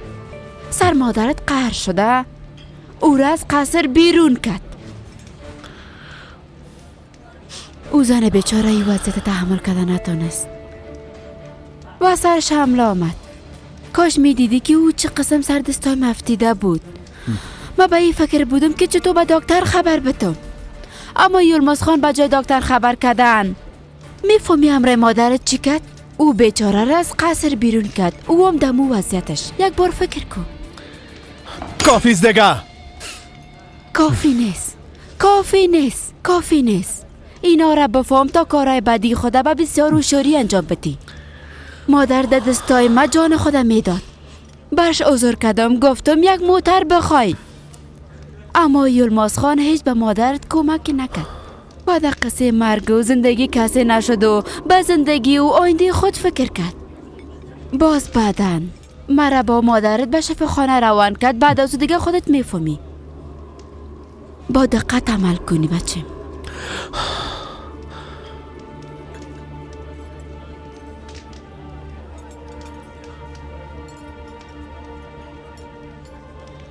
[SPEAKER 2] سر مادرت قهر شده او را از قصر بیرون کرد. او زن بیچاره ای وضعیت تحمل کرده نتانست و سرش حمله آمد. کاش میدیدی که او چه قسم سر دستای مفتیده بود. ما به این فکر بودم که چطور به دکتر خبر بدم، اما یلماز خان به جای دکتر خبر کردن. میفهمی امر مادرت چی کرد؟ او بیچاره را از قصر بیرون کرد. او هم دمو وضعیتش. یک بار فکر کن.
[SPEAKER 1] کافیست دیگه.
[SPEAKER 2] کافی نیست، کافی نیست، کافی نیست. اینا را بفهم تا کارهای بدی خود به بسیار هوشیاری انجام بدی. مادر در دستای ما جان خودم میداد. برش عذر کردم، گفتم یک موتر بخوای، اما یلماز خان هیچ به مادرت کمک نکرد. بعد قصه مرگ و زندگی کسی نشد و به زندگی و آینده خود فکر کرد. باز بعدن مرا با مادرت به شفاخانه روان کرد. بعد از دیگه خودت میفهمی. با دقت عمل کنی بچه.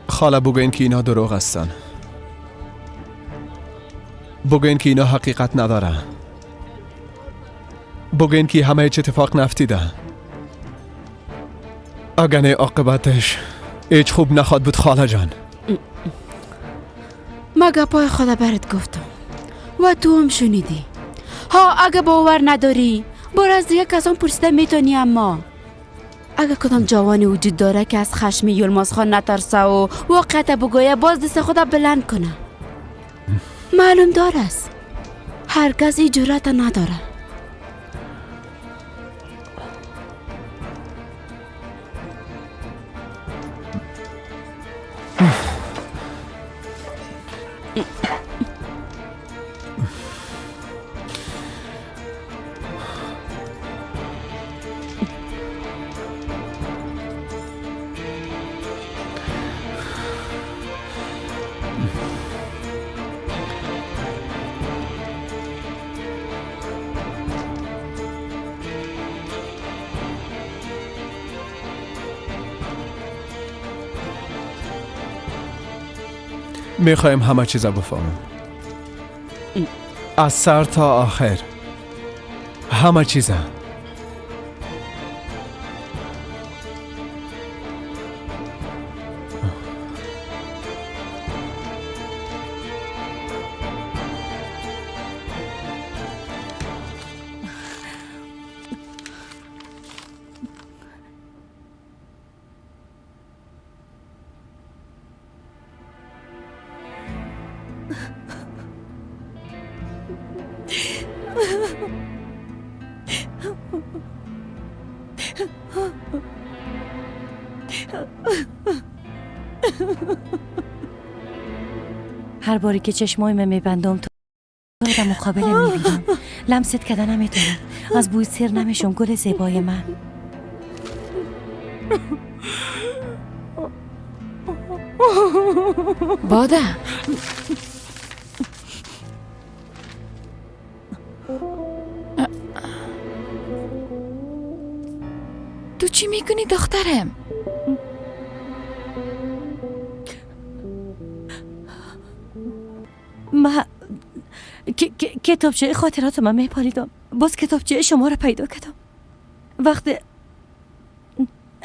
[SPEAKER 1] خاله بگوین که اینا دروغ هستن. بگوین که اینا حقیقت نداره. بگوین که همه هیچ اتفاق نفتیده. اگه نه عاقبتش هیچ خوب نخواد بود خاله جان.
[SPEAKER 2] ما گپای خدا برات گفتم و تو هم شنیدی. ها اگه باور نداری برو از دیگه کسان پرسیده میتونی. اما اگه کدام جوانی وجود داره که از خشم یلماز خان نترسه و واقعیت بگویه، باز دست خدا بلند کنه. معلوم دار است هر کس این جرأت نداره.
[SPEAKER 1] میخوایم همه چیز رو بفهمم از سر تا آخر، همه چیزه.
[SPEAKER 11] هر باری که چشمای من میبندم تو رو در مقابل میبینم. لمست کردن نمیتونم، از بوی سیر نمیشم گل زیبای من.
[SPEAKER 13] باده تو چی میکنی دخترم؟
[SPEAKER 11] ما کتابچه خاطرات من میپالیدم، باز کتابچه شما رو پیدا کردم. وقت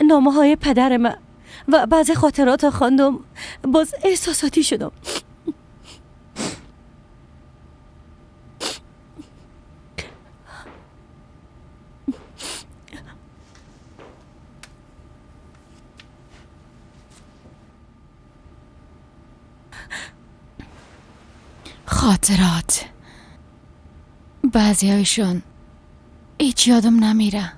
[SPEAKER 11] نامه های پدر من و بعض خاطرات خواندم، باز احساساتی شدم.
[SPEAKER 13] خاطرات بعضی هایشون هیچ یادم نمیره.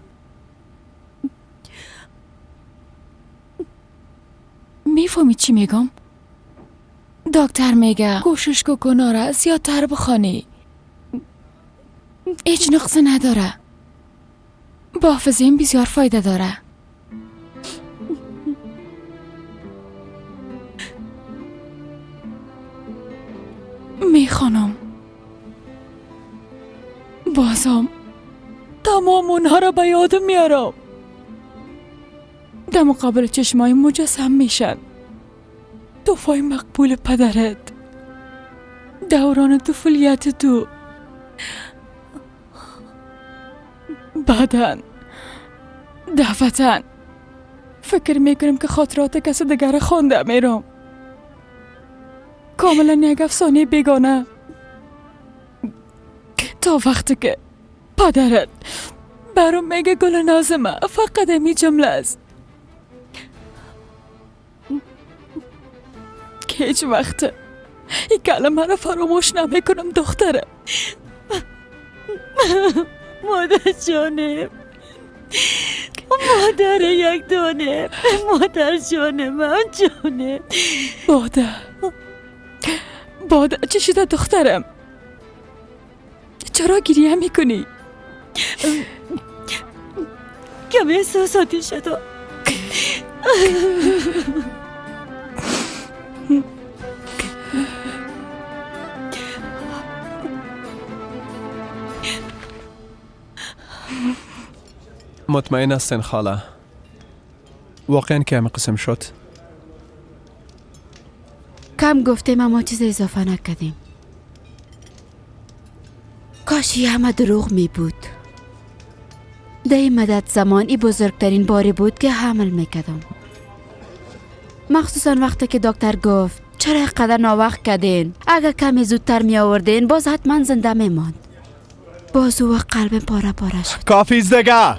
[SPEAKER 13] میفهمی چی میگم؟ دکتر میگه کوشش کو کناره زیادتر بخوانی، هیچ نقص نداره، با حافظه بسیار فایده داره. میخوانم بازم تمام اونها را به یادم میارم. در مقابل چشمای مجسم میشن توفای مقبول پدرت، دوران طفولیت تو، بعدن دفعتن فکر میکنم که خاطرات کس دیگر خوانده میرم. کاملا یک افسانه بیگانه. تا وقتی که پدرت برام میگه گل نازمه، فقط همی جمله است که هیچ وقت این کلمه را فراموش نمیکنم دختره.
[SPEAKER 11] مادر جانم، مادر یک دانه، مادر جان من جانه.
[SPEAKER 13] باده باده چی شده دخترم؟
[SPEAKER 5] چرا گریه میکنی؟
[SPEAKER 11] کمی احساساتی شدم.
[SPEAKER 1] مطمئن هستین خاله؟ واقعا که همه قسم شد؟
[SPEAKER 2] کم گفتیم اما چیز اضافه نکردیم. کاشی همه دروغ می بود. در این مدت زمان ای بزرگترین باری بود که حمل میکردم. مخصوصا وقتی که دکتر گفت چرا قدر ناوقت کردین؟ اگر کمی زودتر می آوردین باز حتما زنده می ماند. باز او قلبم پاره پاره شد.
[SPEAKER 1] کافی دیگه.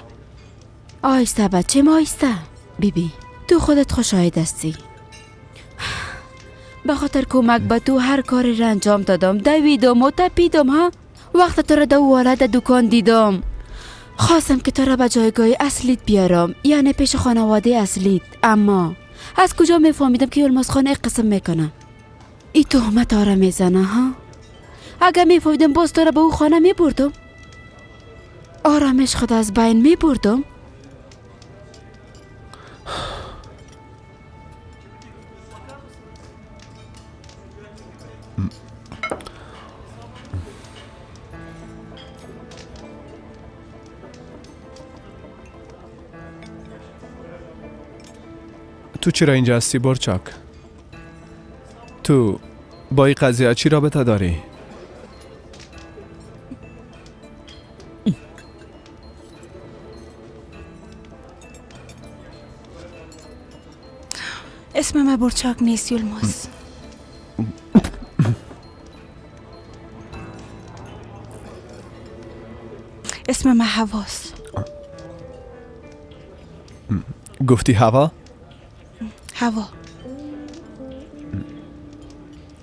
[SPEAKER 2] آهسته بچه ما، آهسته. بیبی تو خودت خوشایند هستی. به خاطر کمک به تو هر کاری را انجام دادم، دویدم و تپیدم. ها وقت تو را در والد دکان دیدم، خواستم که تو را به جایگاه اصلیت بیارم، یعنی پیش خانواده اصلیت. اما از کجا میفهمیدم که یلماز خانه قسم میکنه؟ ای تهمت را میزنه ها. اگر میفهمیدم باز تو را به او خانه میبردم، آرامش خود از بین میبردم.
[SPEAKER 1] تو چرا اینجا هستی برچاک؟ تو با این قضیه چی رابطه داری؟
[SPEAKER 6] اسم من برچاک نیست یلماز. اسم من هواست.
[SPEAKER 1] گفتی هوا؟
[SPEAKER 6] هوا.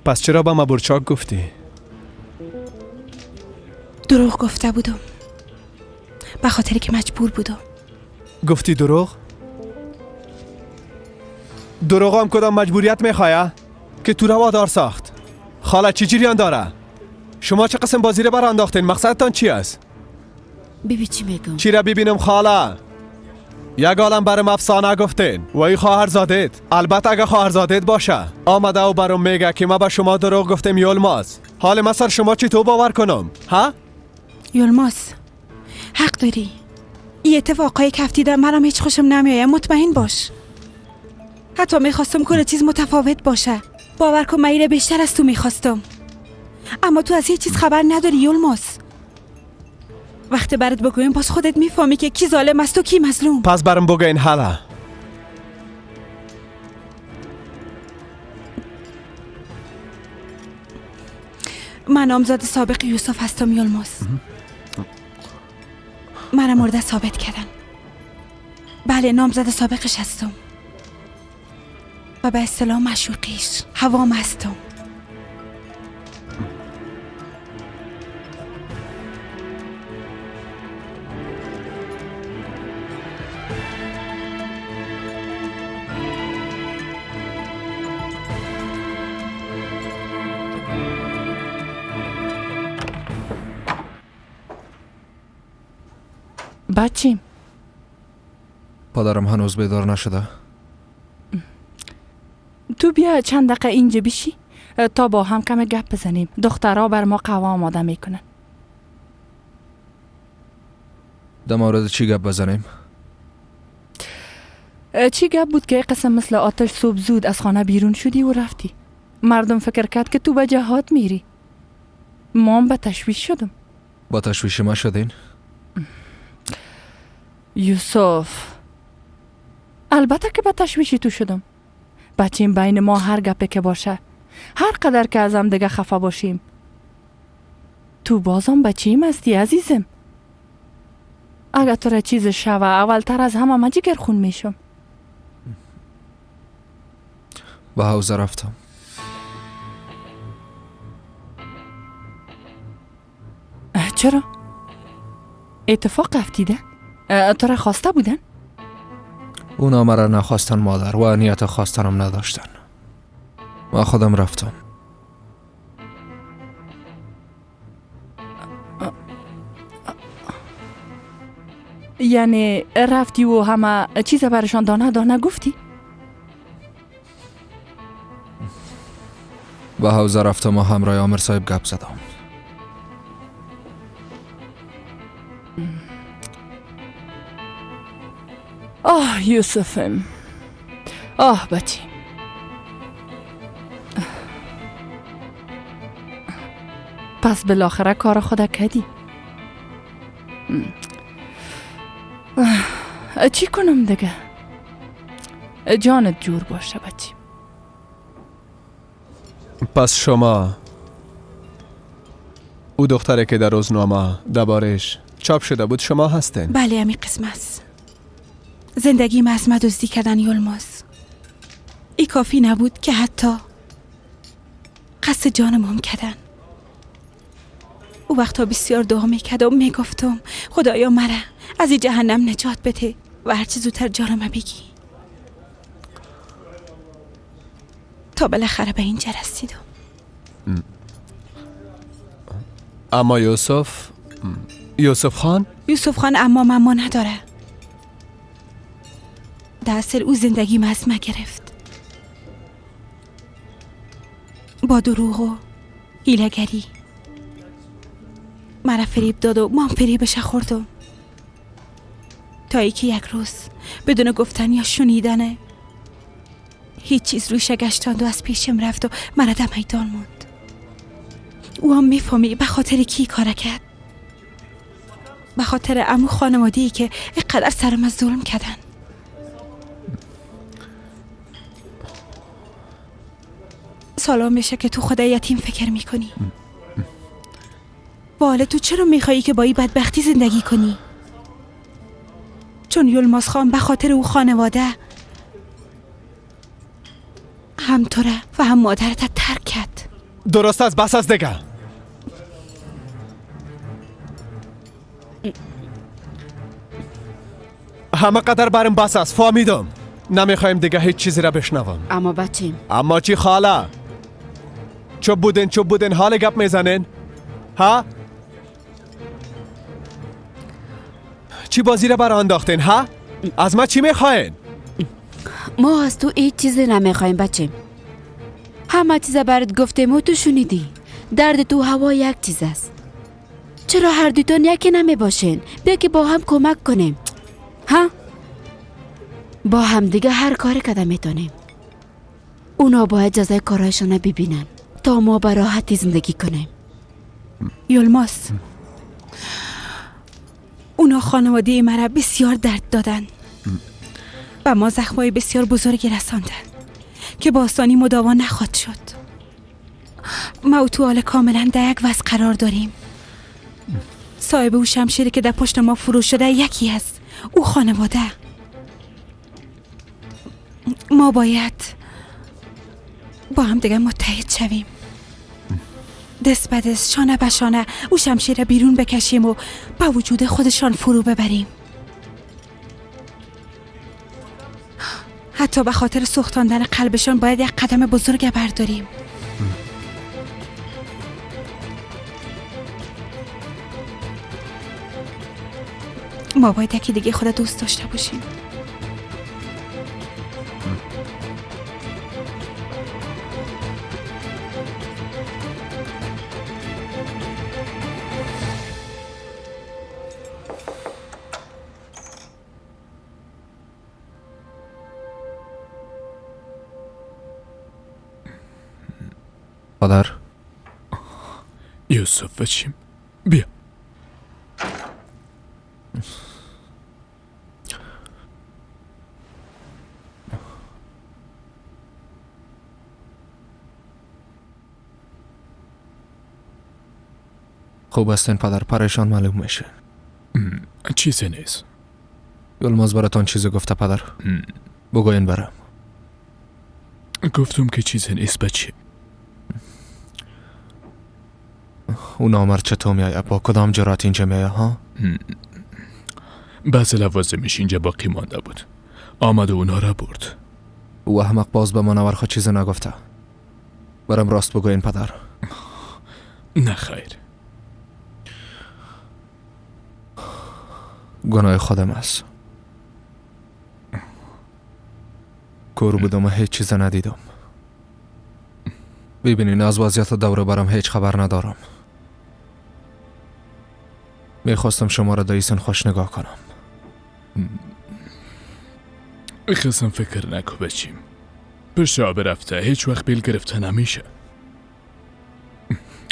[SPEAKER 1] پس چرا با ما برچاک گفتی؟
[SPEAKER 6] دروغ گفته بودم، به خاطر که مجبور بودم.
[SPEAKER 1] گفتی دروغ؟ دروغ هم کدام مجبوریت میخواه که تو را وادار ساخت؟ خاله چی جریان داره؟ شما چه قسم بازی را بر انداختین؟ مقصدتان چی است؟
[SPEAKER 2] ببین چی میگم.
[SPEAKER 1] چی را ببینم خاله؟ یک عالم برم افسانه گفتین و ای خواهر زادید، البته اگه خواهر زادید باشه، آمده و برم میگه که ما به شما دروغ گفتیم یلماز. حال ما سر شما چی تو باور کنم؟ ها؟
[SPEAKER 6] یلماز حق داری. این اتفاقای که افتیده منم هیچ خوشم نمیآید، مطمئن باش. حتی میخواستم کل چیز متفاوت باشه. باور کن من ایره بیشتر از تو میخواستم، اما تو از هیچ چیز خبر نداری یلماز. وقتی برات بگویم باز خودت میفهمی که کی ظالم است و کی مظلوم.
[SPEAKER 1] پس برام بگو این حالا.
[SPEAKER 6] من نامزد سابق یوسف هستم یلماز. مرا مرده ثابت کردن. بله نامزد سابقش هستم و به اصطلاح معشوقیش هوام هستم.
[SPEAKER 8] بچیم
[SPEAKER 3] پدرم هنوز بیدار نشده.
[SPEAKER 8] تو بیا چند دقیقه اینجا بشی تا با هم کم گپ بزنیم. دخترها بر ما قهوه آماده میکنن.
[SPEAKER 3] در مورد چی گپ بزنیم؟
[SPEAKER 8] چی گپ بود که قسم مثل آتش صبح زود از خانه بیرون شدی و رفتی. مردم فکر کرد که تو به جهاد میری. ما هم به تشویش شدم.
[SPEAKER 3] با تشویش ما شدین؟
[SPEAKER 8] یوسف البته که به تشویشی تو شدم. بچیم بین ما هر گپه که باشه، هر قدر که ازم دیگه خفه باشیم، تو بازم بچیم هستی عزیزم. اگه تو را چیز شوه اولتر از همه من جگر خون میشم.
[SPEAKER 3] به حوزه رفتم.
[SPEAKER 8] چرا؟ اتفاق افتیده؟ تو را خواسته بودن؟
[SPEAKER 3] اونا مرا نخواستن مادر و نیت خواستنم نداشتن. من خودم رفتم.
[SPEAKER 8] یعنی رفتی و همه چیز برشان دانه دانه گفتی؟
[SPEAKER 3] به حوزه رفتم و همراه آمر صاحب گپ زدم.
[SPEAKER 8] آه یوسفم، آه بچی، پس بالاخره کار خدا کردی. چی کنم دیگه؟ جانت جور باشه بچی.
[SPEAKER 1] پس شما او دختره که در روزنامه دربارش چاپ شده بود شما هستین؟
[SPEAKER 6] بله، همی قسم است. زندگی ما از ما دزدی کردن یلماز. ای کافی نبود که حتی قصد جانم هم کردن. او وقتا بسیار دعا میکردم و میگفتم خدایا مرا از این جهنم نجات بده و هرچی زودتر جانم بگی، تا بالاخره به اینجا رسیدم.
[SPEAKER 1] اما یوسف خان؟
[SPEAKER 6] یوسف خان اما نداره. در اصل او زندگی ما از ما گرفت، با دروغ و حیله‌گری مرا فریب داد و ما هم فریبش خوردم، تا اینکه یک روز بدون گفتن یا شنیدن هیچ چیز روی شگشتاند و از پیشم رفت و مرا در میدان ماند. او هم میفهمی به خاطر کی کار کرد، به خاطر عمو خانواده‌ای که اینقدر سرم از ظلم کردن. سالا میشه که تو خدا یتیم فکر میکنی. بالا تو چرا میخوایی که با این بدبختی زندگی کنی؟ چون یلماز خان به خاطر او خانواده هم تو را و هم مادرت ترک کرد.
[SPEAKER 1] درست است، بس از دیگه. همه قدر برم بس است، فهمیدم. نمیخوایم دیگه هیچ چیزی را بشنوم.
[SPEAKER 2] اما بچیم.
[SPEAKER 1] اما چی خاله؟ چوب بودین حال گپ میزنین؟ ها؟ چی بازی را برا انداختین ها؟ از ما چی میخواین؟
[SPEAKER 2] ما از تو هیچ چیزی نمیخوایم بچیم. همه چیز برات گفتیم و تو شنیدی. درد تو هوا یک چیز است. چرا هر دوتان یکی نمیباشین؟ بیا که با هم کمک کنیم. ها؟ با هم دیگه هر کاری کده میتونیم. اونا باید جزای کارایشان ببینن تا ما به راحتی زندگی کنیم.
[SPEAKER 6] یلماز، اونا خانواده مرا بسیار درد دادن و ما زخمای بسیار بزرگی رساندن که با آسانی مداوا نخواهد شد. ما و تو حال کاملا در یک وضع قرار داریم. صاحب او شمشیری که در پشت ما فروش شده یکی است، او خانواده. ما باید با هم دیگه متحد شویم، دست به دست، شانه به شانه او شمشیر بیرون بکشیم و با وجود خودشان فرو ببریم. حتی به خاطر سوختاندن قلبشان باید یک قدم بزرگ برداریم. ما باید یکی دیگه خود دوست داشته باشیم.
[SPEAKER 3] پدر.
[SPEAKER 7] یوسف بچیم بیا.
[SPEAKER 3] خوب هستین پدر؟ پریشان معلوم میشه.
[SPEAKER 7] چیزی نیست.
[SPEAKER 3] یلماز براتان چیزی گفته پدر؟ بگوین برم.
[SPEAKER 7] گفتم که چیزی نیست بچه.
[SPEAKER 3] اون آمر چطور میایه؟ با کدام جرات اینجا میایه ها؟
[SPEAKER 7] بعض لوازمش اینجا باقی مانده بود، آمد و اونا را برد.
[SPEAKER 3] او احمق باز به منور خود چیزی نگفته. برم راست بگوین پدر.
[SPEAKER 7] نه خیر.
[SPEAKER 3] گناه خودم است. کور بودم و هیچ چیز ندیدم. ببینین از وضعیت دوره برم هیچ خبر ندارم. میخواستم شما را دایسن خوش نگاه کنم.
[SPEAKER 7] قسم فکر نکو بچیم. پشت آب رفته هیچ وقت بیل گرفته نمیشه.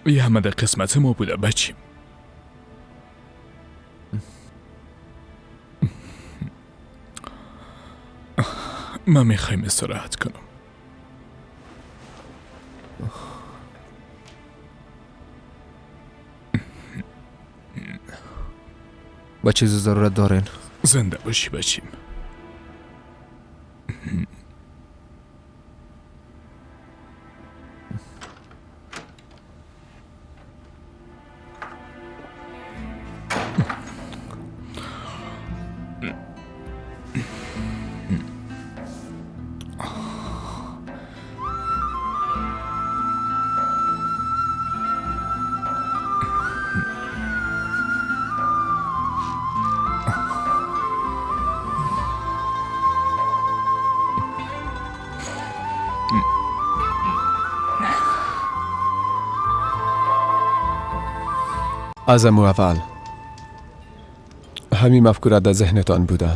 [SPEAKER 7] یه همه در قسمت ما بوده بچیم. من میخوایم استراحت کنم.
[SPEAKER 3] با چیز ضرورت دارین؟
[SPEAKER 7] زنده باشی بچیم.
[SPEAKER 1] از امو اول همین مفکوره در ذهنتان بوده.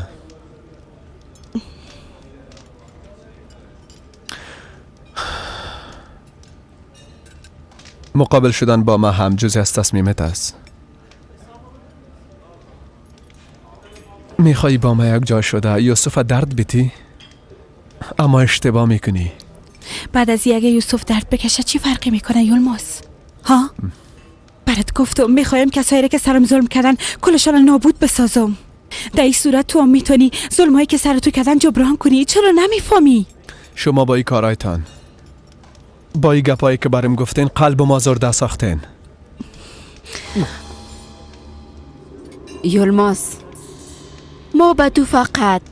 [SPEAKER 1] مقابل شدن با ما هم جزی از تصمیمت است. میخوایی با ما یک جا شده یوسف درد بیتی؟ اما اشتباه میکنی.
[SPEAKER 6] بعد از اگه یوسف درد بکشه چی فرقی میکنه یلماز؟ ها؟ برات گفتم میخوایم کسایی که سرم ظلم کردن کلشان نابود بسازم. در این صورت تو هم میتونی ظلمایی که سر تو کردن جبران کنی. چرا نمیفهمی؟
[SPEAKER 1] شما با این کارایتان، با این گپایی که برم گفتین، قلب ما زرده ساختین.
[SPEAKER 2] یلماز، ما به تو فقط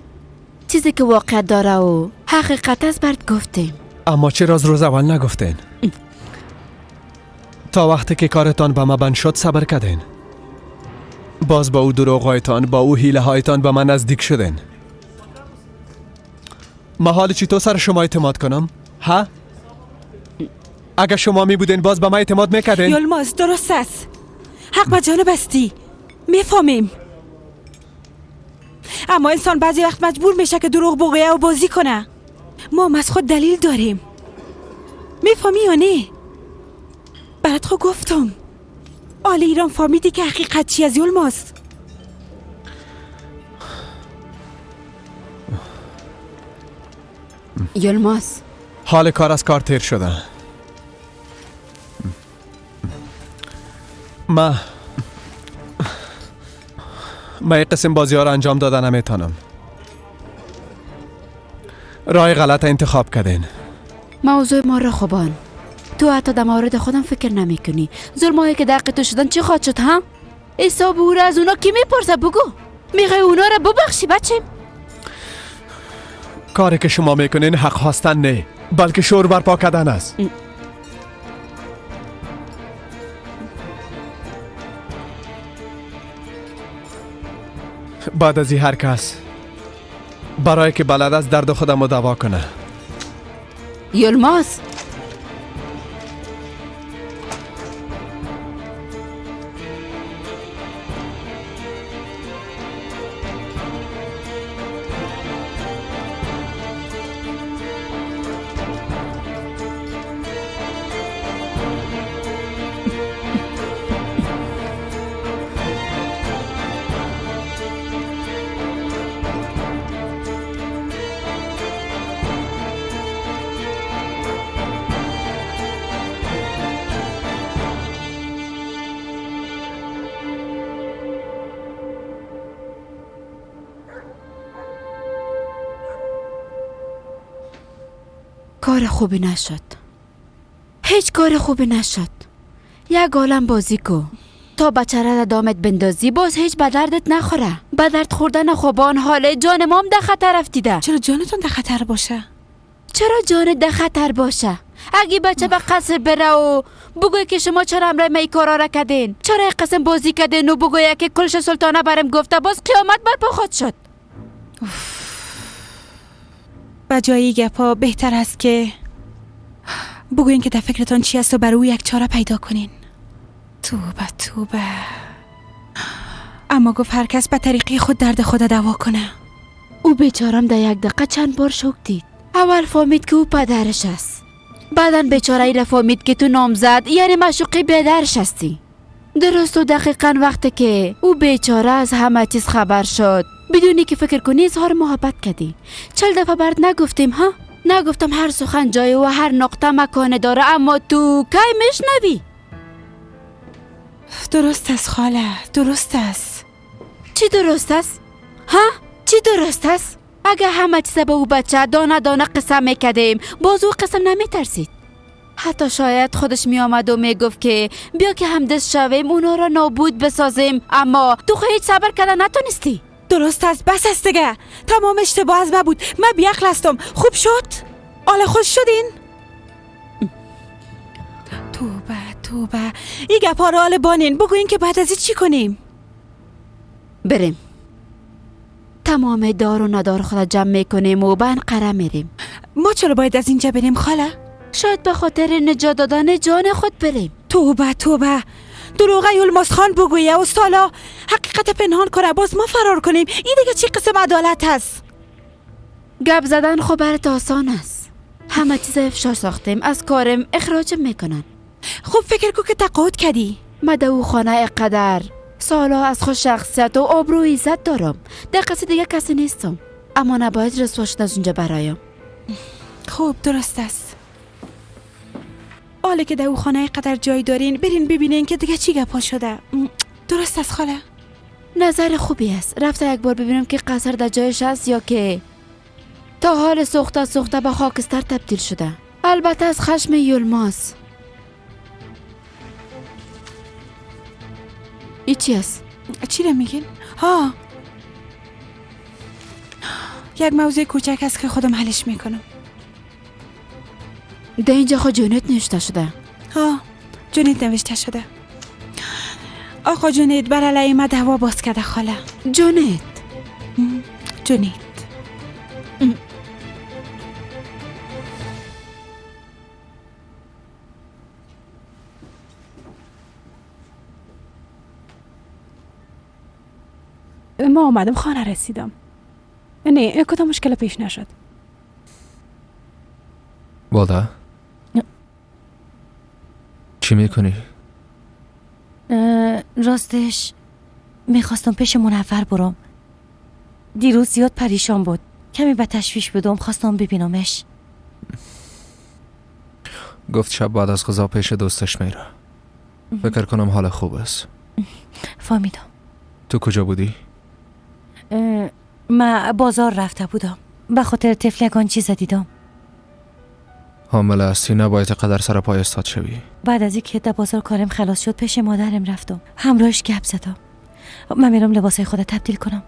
[SPEAKER 2] چیزی که واقع داره و حقیقت است برات گفتیم.
[SPEAKER 1] اما چرا از روز اول نگفتین؟ تا وقتی که کارتان به ما بند شد صبر کردین. باز با او دروغهایتان، با او حیله هایتان به من نزدیک شدین. ما حال چی تو سر شما اعتماد کنم؟ ها؟ اگه شما می بودین باز به من اعتماد میکردین؟
[SPEAKER 6] یلماز درست است. حق به جانب هستی، میفهمیم. اما انسان بعضی وقت مجبور میشه که دروغ بگویه و بازی کنه. ما هم از خود دلیل داریم. میفهمی یا نه؟ برات خود گفتم. آل ایران فهمیدی که حقیقت چی از یلماز.
[SPEAKER 2] یلماز،
[SPEAKER 1] حال کار از کار تیر شده. ما این قسم بازی ها را انجام دادن نمیتونم. راه غلط انتخاب کردین.
[SPEAKER 2] موضوع ما را خوبان. تو حتی در مورد خودم فکر نمی کنی. ظلمایی که در تو شدن چی خواهد شد؟ هم حساب او را از اونا کی میپرسه؟ بگو میخوای اونا را ببخشی بچه؟
[SPEAKER 1] کاری که شما میکنین حق خواستن نه، بلکه شور برپا کردن است. بعد از این هر کس برای که بلد است درد خودم رو دوا کنه.
[SPEAKER 2] یلماز، کار خوبی نشد. هیچ کار خوبی نشد. یک عالم بازی کو تا بچه را دامت بندازی، باز هیچ به دردت نخوره. به درد خوردن خوبان حال جان مام در خطر افتیده.
[SPEAKER 6] چرا جانتون در خطر باشه؟
[SPEAKER 2] چرا جانت در خطر باشه؟ اگه بچه به قصر بره و بگوی که شما چرا همراه می کارا را کردین، چرا قسم بازی کردین و بگوی که کلش سلطانه برم گفته، باز قیامت برپا خواهد شد.
[SPEAKER 6] به جای گپا بهتر است که بگوین که در فکرتان چی است و برای او یک چاره پیدا کنین. توبه توبه. اما گفت هر کس به طریقی خود درد خود دوا کنه.
[SPEAKER 2] او بیچارم در یک دقیقه چند بار شوک دید. اول فهمید که او پدرش است، بعدا بیچاره ای را فهمید که تو نامزد یعنی معشوقی بیدرش هستی. درست و دقیقا وقتی که او بیچاره از همه چیز خبر شد، بدونی که فکر کنی اظهار محبت کردی. 40 دفعه برات نگفتیم ها؟ نگفتم هر سخن جای و هر نقطه مکان داره، اما تو کی میشنوی؟
[SPEAKER 6] درست است خاله، درست است.
[SPEAKER 2] چی درست است؟ ها؟ چی درست است؟ اگه همه چیز به او بچه دانه دانه قسم میکردیم، باز او قسم نمیترسید. حتی شاید خودش میآمد و میگفت که بیا که همدست شویم، اونا را نابود بسازیم، اما تو خو هیچ صبر کرده نتونستی.
[SPEAKER 6] درست است، بس است دیگه. تمام اشتباه از من بود، من بیعقل هستم. خوب شد؟ حالا خوش شدین؟ توبه توبه. این گپا را حال بانین، بگوین که بعد از این چی کنیم؟
[SPEAKER 2] بریم تمام دار و ندار خود جمع میکنیم و به انقره میریم.
[SPEAKER 6] ما چرا باید از اینجا بریم خاله؟
[SPEAKER 2] شاید به خاطر نجات دادن جان خود بریم.
[SPEAKER 6] توبه توبه. دروغه یلماز خان بگویه و سالا حقیقت پنهان کنه، باز ما فرار کنیم. این دیگه چی قسم عدالت هست؟
[SPEAKER 2] گپ زدن خب برات آسان است. همه چیز افشا ساختیم، از کارم اخراجم میکنن.
[SPEAKER 6] خب فکر کو که تقاعد کردی.
[SPEAKER 2] ما در او خانه قدر سالا از خود شخصیت و آبرو عزت دارم، در قصد دیگه کسی نیستم، اما نباید رسوا شد از اونجا برایم.
[SPEAKER 6] خب درست است. حالا که در او خانه قدر جای دارین، برین ببینین که دیگه چی گپا شده. درست است خاله؟
[SPEAKER 2] نظر خوبی است. رفته یک بار ببینم که قصر در جایش است یا که تا حال سوخته سوخته به خاکستر تبدیل شده. البته از خشم یلماز. ای چی است؟
[SPEAKER 6] چی رو میگین؟ ها، یک موضوع کوچک است که خودم حلش میکنم.
[SPEAKER 2] در اینجا خود جونیت نوشته شده.
[SPEAKER 6] ها، جونیت نوشته شده. آقا جونیت بر علیه ما دعوا باز کرده خاله.
[SPEAKER 2] جونیت؟
[SPEAKER 6] جونیت.
[SPEAKER 5] ما آمدم خانه رسیدم. نه، کدام مشکل پیش نشد.
[SPEAKER 3] وادا چی میکنی؟
[SPEAKER 11] راستش میخواستم پیش منور برم. دیروز زیاد پریشان بود، کمی به تشویش بودم، خواستم ببینمش.
[SPEAKER 3] گفت شب بعد از غذا پیش دوستش میره. فکر کنم حال خوب است.
[SPEAKER 11] فهمیدم.
[SPEAKER 3] تو کجا بودی؟
[SPEAKER 11] من بازار رفته بودم، به خاطر طفلگان چیز دیدم.
[SPEAKER 3] حامله هستی، نباید قدر سر پای استاد شوی.
[SPEAKER 11] بعد از اینکه در بازار کارم خلاص شد پیش مادرم رفتم، همراهش گپ زدم. من میرم لباسای خود تبدیل کنم.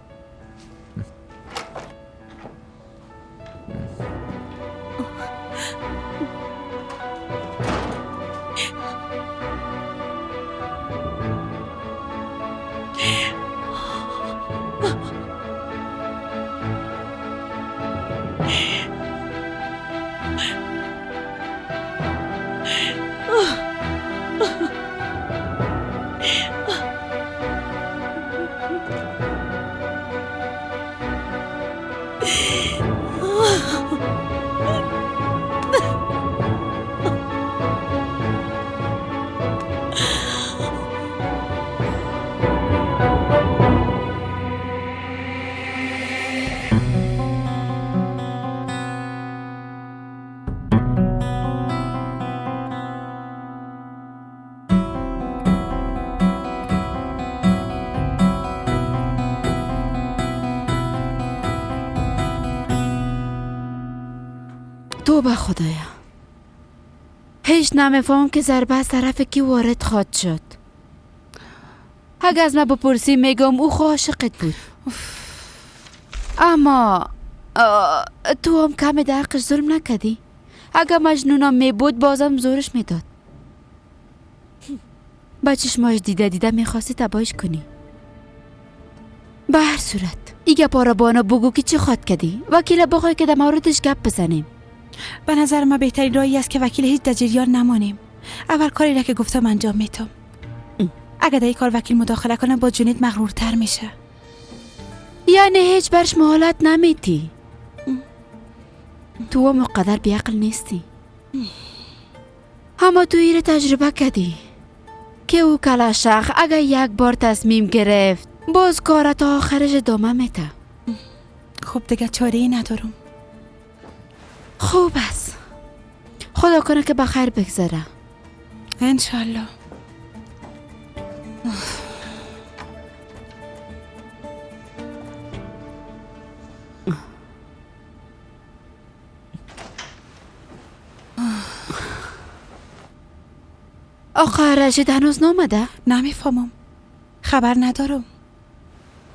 [SPEAKER 2] توبه خدایا، هیچ نمیفهمم که ضربه از طرف کی وارد خواهد شد. اگه از من بپرسی میگم او خو عاشقت بود، اما تو هم کم در حقش ظلم نکردی. اگه مجنونم می بود بازم زورش میداد. با چشماش دیده دیده میخواستی تباهش کنی. به هر صورت ایگه پارا بانا بگو که چی خواد کردی. وکیل بخوای که در موردش گپ بزنیم.
[SPEAKER 6] به نظر من بهترین راهی است که وکیل هیچ در جریان نمانیم. اول کاری را که گفتم انجام میتم. اگه در این کار وکیل مداخله کنه با جنید مغرورتر میشه.
[SPEAKER 2] یعنی هیچ برش مهلت نمیتی. تو هم مقدر بیعقل نیستی. اما تو ایره تجربه کردی که او کلاشخ اگه یک بار تصمیم گرفت باز کار تا آخرش ادامه میده.
[SPEAKER 6] خب دیگه چاره ای ندارم.
[SPEAKER 2] خوب است. خدا کنه که بخیر بگذره.
[SPEAKER 6] انشالله.
[SPEAKER 2] آقا رشید هنوز نامده؟
[SPEAKER 6] نمیفهمم، خبر ندارم.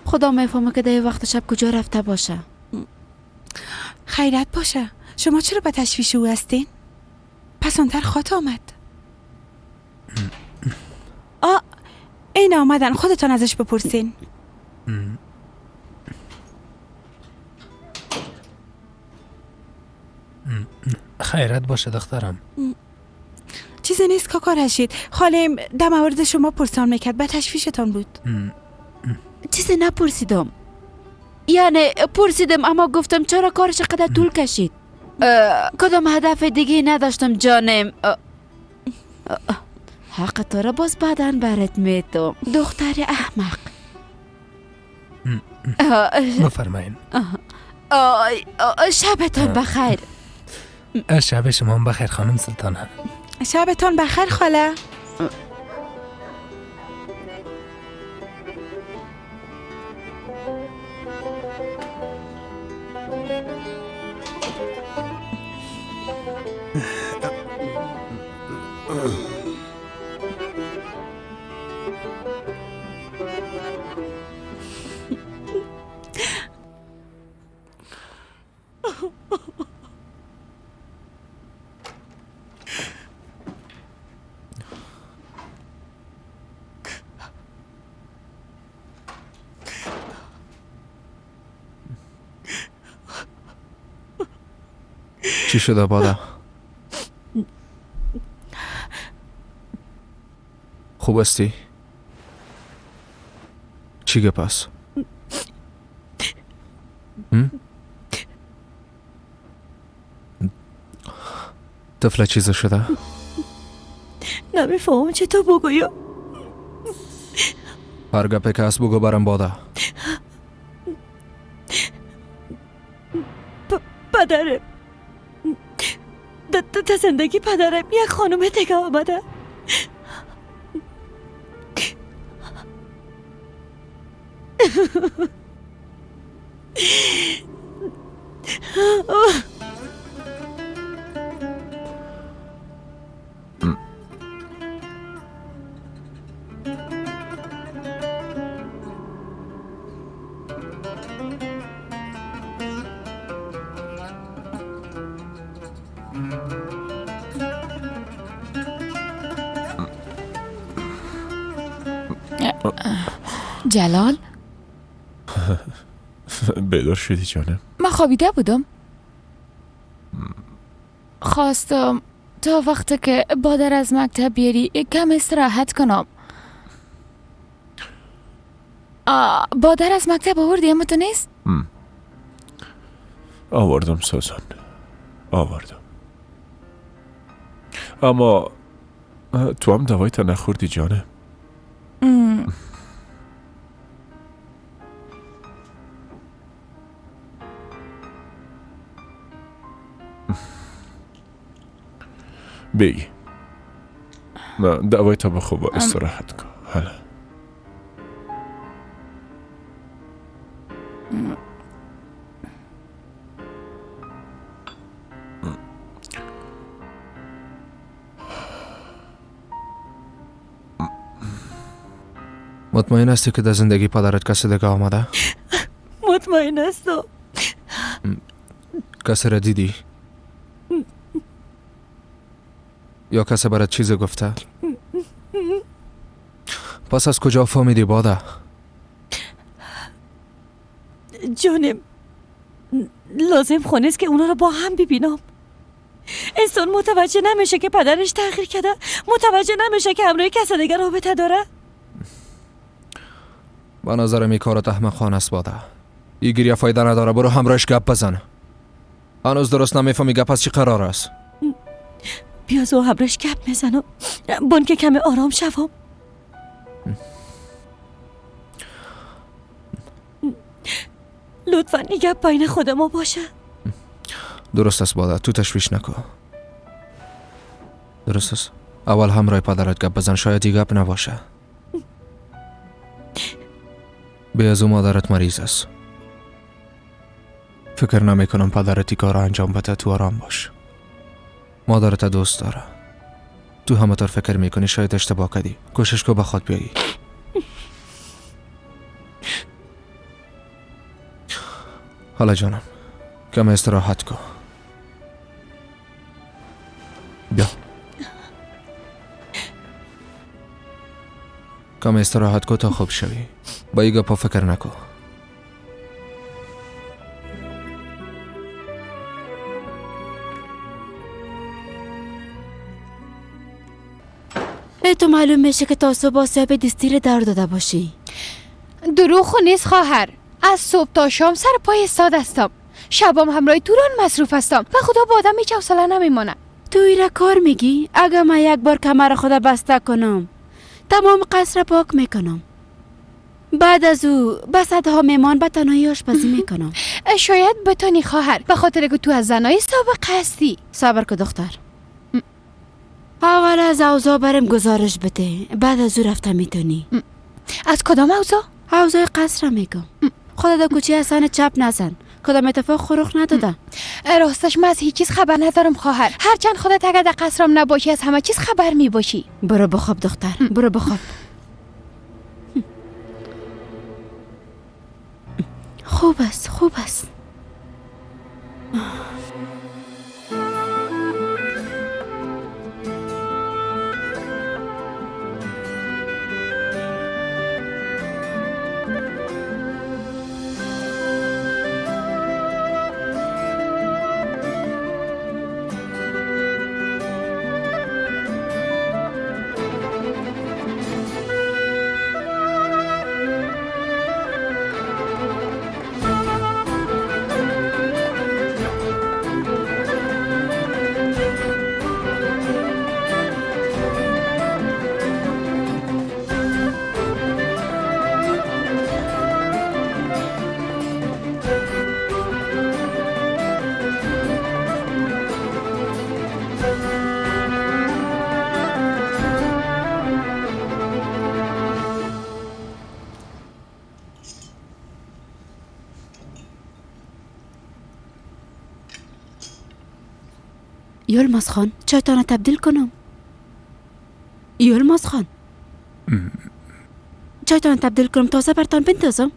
[SPEAKER 2] خدا میفهمه که در وقت شب کجا رفته باشه.
[SPEAKER 6] خیرت باشه. شما چرا به تشویش او هستین؟ پس آنتر خاط آمد. این آمدن، خودتان ازش بپرسین.
[SPEAKER 14] خیرت باشه دخترم.
[SPEAKER 6] چیزی نیست کاکا رشید. خالم در مورد شما پرسان میکرد، به تشویشتان بود.
[SPEAKER 2] چیزی نپرسیدم. یعنی پرسیدم اما گفتم چرا کارش قدر طول کشید. کدام هدف دیگه نداشتم جانم. حق تو را باز بعداً برات میتم دختر احمق.
[SPEAKER 14] بفرمایین.
[SPEAKER 2] شبتان بخیر.
[SPEAKER 14] شب شما بخیر خانم سلطانه.
[SPEAKER 6] شبتان بخیر خاله.
[SPEAKER 3] چی شده بادا؟ خوب هستی؟ چی گپ است؟ طفله چیز شده؟
[SPEAKER 11] نمیفهمم چطور بگویم.
[SPEAKER 3] هر گپی که هست بگو برم بادا.
[SPEAKER 11] پدرم تا زندگی پدرم یک خانم دیگه آمده.
[SPEAKER 13] جلال
[SPEAKER 12] بیدار شدی جانم؟
[SPEAKER 13] من خوابیده بودم. خواستم تا وقتی که بادر از مکتب بیاری کم استراحت کنم. بادر از مکتب آوردی اما تو نیست؟
[SPEAKER 12] آوردم سوزان، آوردم. اما تو هم دوای تا نخوردی جانم. بگی نه دوای تا بخور و استراحت کن. حالا
[SPEAKER 3] مطمئن هستی که در زندگی پدرت کسی دیگه آمده؟
[SPEAKER 11] مطمئن هستم.
[SPEAKER 3] کسی را دیدی؟ یا کسی برات چیز گفته؟ پس از کجا فهمیدی باده؟
[SPEAKER 11] جانم لازم خونه است که اونا رو با هم ببینم. انسان متوجه نمیشه که پدرش تغییر کرده، متوجه نمیشه که همراه کس دیگه رابطه داره.
[SPEAKER 3] به نظرم این کارت احمقانه است باده. این گریه فایده نداره، برو همراهش گپ بزن. هنوز درست نمیفهمی گپ از چی قرار است.
[SPEAKER 11] بیاز و همراهش گپ میزنم بان که کمی آرام شوم. لطفا این گپ بین خود ما باشه.
[SPEAKER 3] درست است باده، تو تشویش نکن. درست است. اول همراه پدرت گپ بزن، شاید این گپ نباشه. به از او مادرت مریض است. فکر نمی کنم پدرت این کار انجام بده. تو آرام باش. مادرت دوست داره. تو همونطور فکر میکنی شاید اشتباه کردی. کوشش کو به خود بیایی. حالا جانم کم استراحت کن. بیا کم استراحت کن تا خوب شوی. با این گپا فکر نکن.
[SPEAKER 2] به تو معلوم میشه که تا صبح آسیاب دستی رو در داده باشی.
[SPEAKER 9] دروغ نیست خواهر، از صبح تا شام سر پای استاد هستم، شبام همراه توران مصروف هستم و خدا با آدم هیچ حوصله نمیمانه.
[SPEAKER 2] تو ایره کار میگی؟ اگه من یک بار کمر خدا بسته کنم تمام قصر را پاک میکنم. بعد از او به صدها میمان به تنهایی آشپزی میکنم.
[SPEAKER 9] شاید بتونی خواهر، به خاطر که تو از زنای سابق هستی.
[SPEAKER 2] صبر که دختر، اول از اوضاع برم گزارش بده، بعد از او رفته میتونی.
[SPEAKER 9] از کدام اوضاع؟
[SPEAKER 2] اوضاع قصر میگم. خدا در کوچه حسن چپ نزن، کدام اتفاق خروخ نداده.
[SPEAKER 9] راستش من از هیچ چیز خبر ندارم خواهر. هرچند خودت اگر در قصرم نباشی از همه چیز خبر میباشی.
[SPEAKER 2] برو بخواب دختر، برو بخواب. خوب است، خوب است. یلماز خان، چایتان تبدیل کنم. یلماز خان، چایتان تبدیل کنم، تازه برتان بندازم.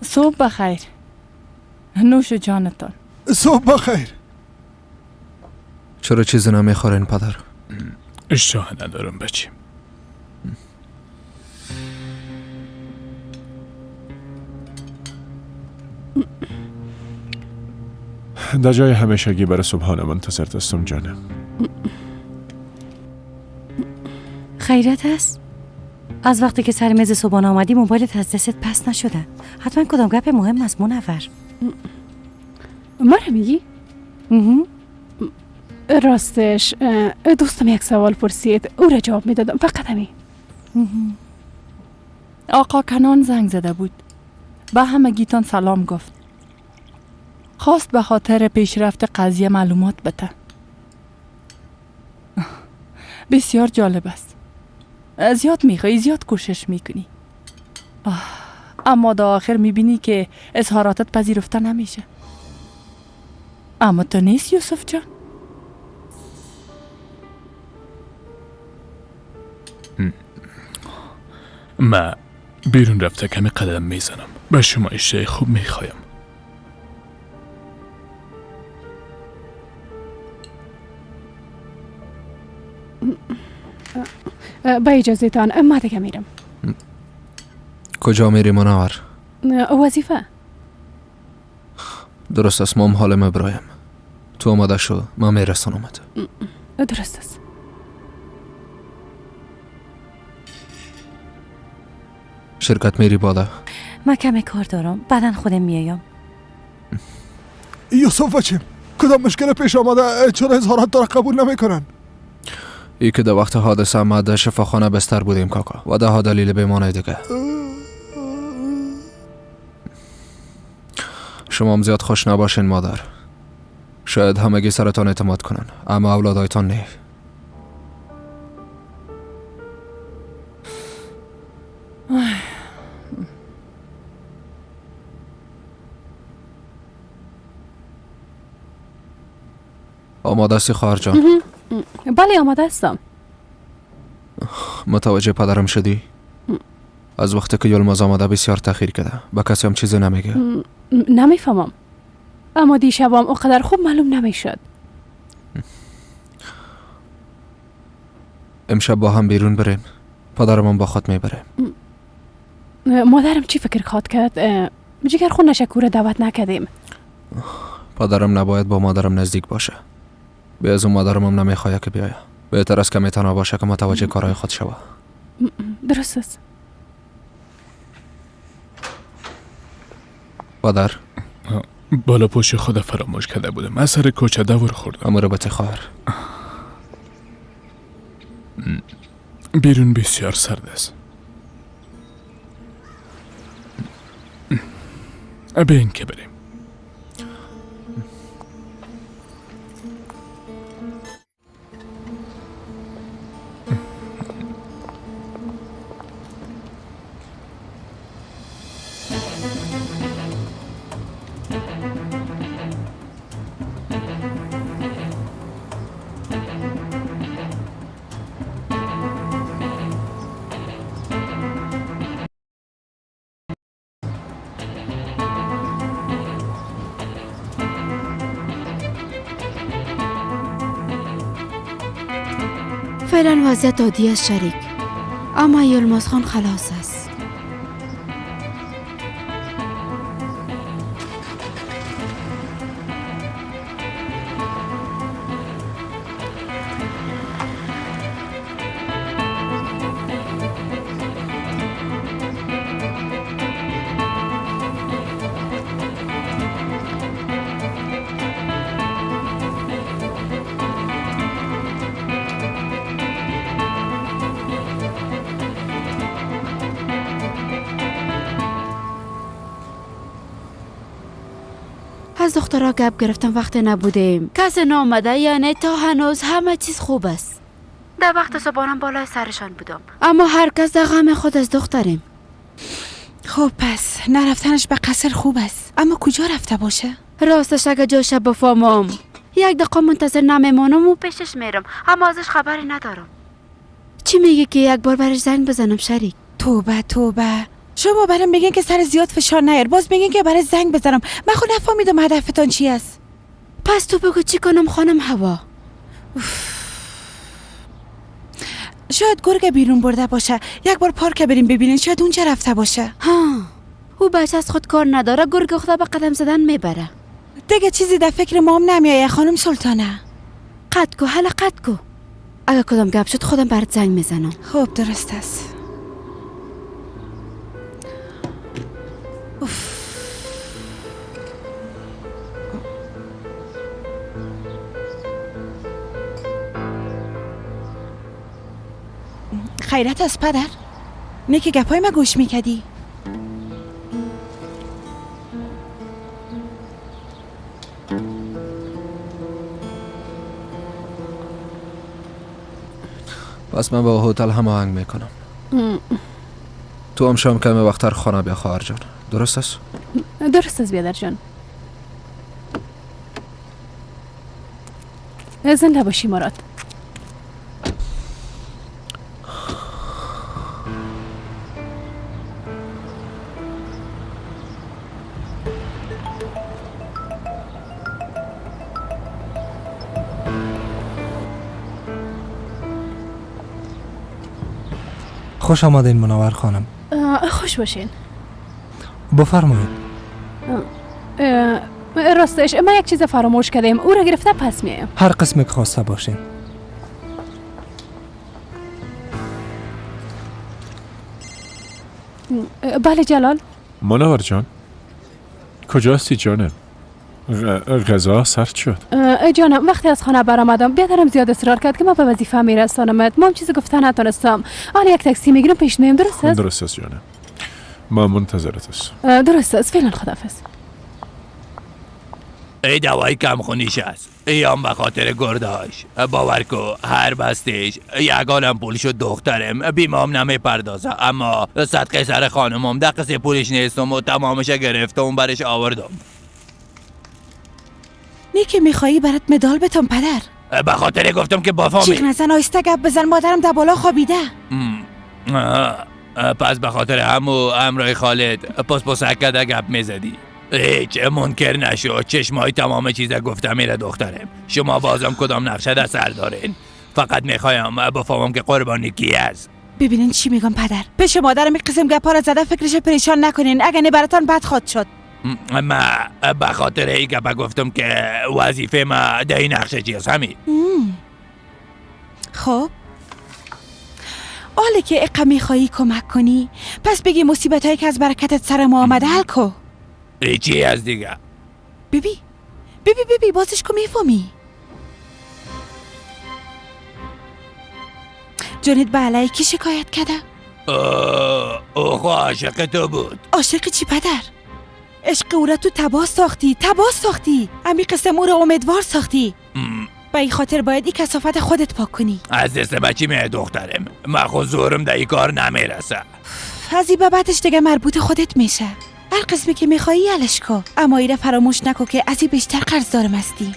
[SPEAKER 8] صبح بخیر. نوش جانتان.
[SPEAKER 1] صبح بخیر.
[SPEAKER 3] چرا چیزی نمیخورین پدر؟
[SPEAKER 7] اشتها ندارم بچیم.
[SPEAKER 12] در جای همیشگی برای صبحانه منتظر هستم جانم.
[SPEAKER 11] خیرت است؟ از وقتی که سر میز صبحانه آمدی موبایلت از دستت پس نشده. حتما کدام گپ مهم است منور.
[SPEAKER 5] مرا میگی؟ راستش دوستم یک سوال پرسید، او را جواب میدادم، فقط همین.
[SPEAKER 8] آقا کنان زنگ زده بود، به همگیتان سلام گفت. خواست به خاطر پیشرفت قضیه معلومات بده. بسیار جالب است. زیاد میخوایی، زیاد کوشش میکنی، اما در آخر میبینی که اظهاراتت پذیرفته نمیشه. اما تو نیست یوسف جان.
[SPEAKER 7] ما بیرون رفته کمی قدم میزنم. به شما اشتهای خوب میخوایم.
[SPEAKER 5] با اجازه تان ما دیگه میرم.
[SPEAKER 3] کجا میری منور؟
[SPEAKER 5] وظیفه.
[SPEAKER 3] درست است، مام حال مبرایم. تو آماده شو، ما میرسانمت.
[SPEAKER 5] درست است.
[SPEAKER 3] شرکت میری بالا؟
[SPEAKER 11] من کمی کار دارم، بعدا خودم میایم.
[SPEAKER 15] یوسف بچیم، کدام مشکل پیش آمده؟ چرا اظهارات داره قبول نمیکنن؟
[SPEAKER 3] ای که در وقت حادثه ما در شفاخانه بستر بودیم کاکا و ده ها دلیل بیمانه دیگه. شما هم زیاد خوش نباشین مادر. شاید همگی سرتان اعتماد کنن، اما اولادایتان نه. آماده هستی خواهر جان؟
[SPEAKER 5] بله آماده هستم.
[SPEAKER 3] متوجه پدرم شدی؟ از وقتی که یلماز آمده بسیار تأخیر کرده، به کسی هم چیزی نمیگه.
[SPEAKER 5] نمیفهمم، اما دیشبم اونقدر خوب معلوم نمیشد.
[SPEAKER 3] امشب با هم بیرون بریم، پدرم با خود میبریم.
[SPEAKER 5] مادرم چی فکر خواد کرد؟ جگر خون نشکوره دعوت نکردیم.
[SPEAKER 3] پدرم نباید با مادرم نزدیک باشه. به از اون مادرم هم نمیخواد که بیایه. بهتر است که تنها باشه که متوجه کارهای خود شوه.
[SPEAKER 5] درست است.
[SPEAKER 3] پدر،
[SPEAKER 7] بالا پوش خود فراموش کرده بودم. از سر کوچه دور خوردم.
[SPEAKER 3] امر بته خواهر.
[SPEAKER 7] بیرون بسیار سرد است. بیاین که بریم.
[SPEAKER 2] فعلا وضعیت عادی است شریک، اما یلماز خان خلاص است. از دخترها گپ گرفتم وقت نبودیم، کسی نامده، یعنی تا هنوز همه چیز خوب است. در وقت صبحانم بالای سرشان بودم، اما هر کس در غم خود از دختریم.
[SPEAKER 6] خب پس نرفتنش به قصر خوب است، اما کجا رفته باشه؟
[SPEAKER 2] راستش اگه جایش بفهمم یک دقیقه منتظر نمیمانم و پیشش میرم، اما ازش خبری ندارم. چی میگی که یک بار برش زنگ بزنم شریک؟
[SPEAKER 6] توبه توبه، شما برام میگین که سر زیاد فشار نیار، باز میگین که برای زنگ بزنم. من خود نفهمیدم هدفتان چی است.
[SPEAKER 2] پس تو بگو چی کنم خانم هوا؟
[SPEAKER 6] شاید گرگ بیرون برده باشه. یک بار پارک بریم ببینین، شاید اونجا رفته باشه.
[SPEAKER 2] ها، او بچه از خود کار نداره، گرگ خدا به قدم زدن میبره.
[SPEAKER 6] دیگه چیزی در فکر ما هم نمیایه خانم سلطانه.
[SPEAKER 2] قد کو، حالا قد کو. اگه کدام گپ شد خودم برات زنگ میزنم.
[SPEAKER 6] خب درست است. اوف. خیرت از پدر، نه که گپای ما گوش میکدی.
[SPEAKER 3] پس من با هتل هماهنگ میکنم. تو هم شام کمی وقتر خانه بیا خواهر جان. درست است؟
[SPEAKER 5] درست است بیادر جان. زنده باشی مراد.
[SPEAKER 16] خوش آمدین منور خانم.
[SPEAKER 5] خوش باشین.
[SPEAKER 16] بفرمایید.
[SPEAKER 5] راستش ما یک چیز فراموش کردیم، او را گرفته پس میایم.
[SPEAKER 16] هر قسم که خواسته باشین.
[SPEAKER 5] بله جلال.
[SPEAKER 12] منور جان کجا هستی جانم؟ غذا سرد شد.
[SPEAKER 5] جانم وقتی از خانه برآمدم بیادرم زیاد اصرار کرد که ما به وظیفه میرسانمت. ما هم چیزی گفته نتونستم. حالا یک تاکسی میگیرم پیش میایم. درست است؟
[SPEAKER 12] درست است جانم، ما منتظرت هستم.
[SPEAKER 5] درست است، فعلا خداحافظ.
[SPEAKER 17] ای دوای کمخونیش است، ایام به خاطر گرداش. باور کو هر بستش یگانم پول شد دخترم بیمام نمیپردازه، اما صدقه سر خانمم دقیقه پولش نیستم و تمامش گرفتم برش آوردم.
[SPEAKER 6] نی که میخوایی برات مدال بتم پدر.
[SPEAKER 17] به خاطر گفتم که بافامی.
[SPEAKER 6] چیخ نزن، آیسته گپ بزن، مادرم در بالا خوابیده.
[SPEAKER 17] پس به خاطر همو همراه خالد پس پسک کده گپ میزدی. هیچ منکر نشو، چشمای تمام چیزا گفتم میره دخترم. شما بازم کدام نقشه در سر دارین؟ فقط میخوایم بفهمم که قربانی کی است.
[SPEAKER 6] ببینین چی میگم پدر، پیش مادرم این قسم گپا را زده، فکرش پریشان نکنین، اگه نه براتان بد خواد شد.
[SPEAKER 17] ما به خاطر این گپا گفتم که وظیفه ما در این نقشه چیست همین.
[SPEAKER 6] خب حالا که اقا میخوایی کمک کنی، پس بگی مصیبت هایی که از برکتت سر ما آمده حل کو.
[SPEAKER 17] چی از دیگه؟
[SPEAKER 6] ببی ببی ببی بازش کو میفهمی. جانت به علیه کی شکایت کرده؟
[SPEAKER 17] او خو عاشق تو بود.
[SPEAKER 6] عاشق چی پدر؟ عشق او را تو تباه ساختی، تباه ساختی. امی قسم او را امیدوار ساختی. به این خاطر باید این کثافت خودت پاک کنی.
[SPEAKER 17] از دست بچی می دخترم، من خود زورم در این کار نمیرسه.
[SPEAKER 6] از این به بعدش دیگه مربوط خودت میشه. هر قسمی که میخوایی حلش کو، اما ایره فراموش نکو که از این بیشتر قرض دارم هستی.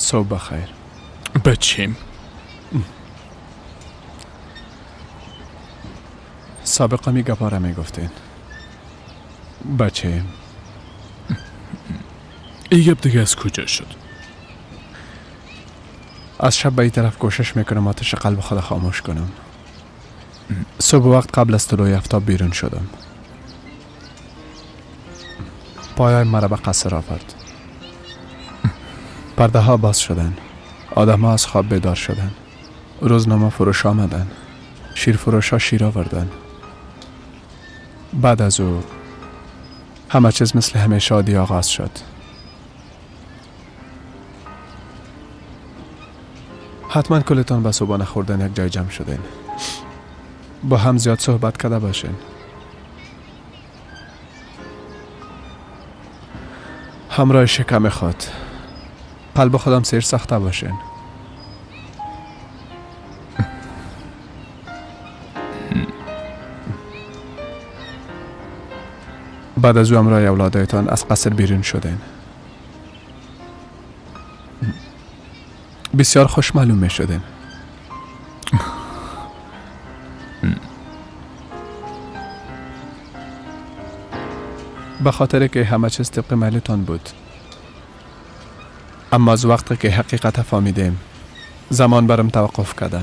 [SPEAKER 1] صبح بخیر.
[SPEAKER 7] بچیم.
[SPEAKER 1] سابقا می گپا را می گفتین. بچه
[SPEAKER 7] ای گپ دیگه از کجا شد؟
[SPEAKER 1] از شب به این طرف کوشش میکنم آتش قلب خود خاموش کنم. صبح وقت قبل از طلوع آفتاب بیرون شدم. پایای مرا به قصر آورد. پرده ها باز شدن، آدم ها از خواب بیدار شدن، روزنامه فروش آمدن، شیر فروش ها شیر آوردن. بعد از او همه چیز مثل همیشه عادی آغاز شد. حتما کلتان به صبحانه خوردن یک جای جمع شدین، با هم زیاد صحبت کرده باشین. همراه شکم خود قلب خودم سیر ساخته باشین. بعد از او همراه اولادایتان از قصر بیرون شدین. بسیار خوش معلوم می شدین. به خاطر که همه چیز طبق میلتان بود. اما از وقتی که حقیقت فهمیدیم زمان برم توقف کرده.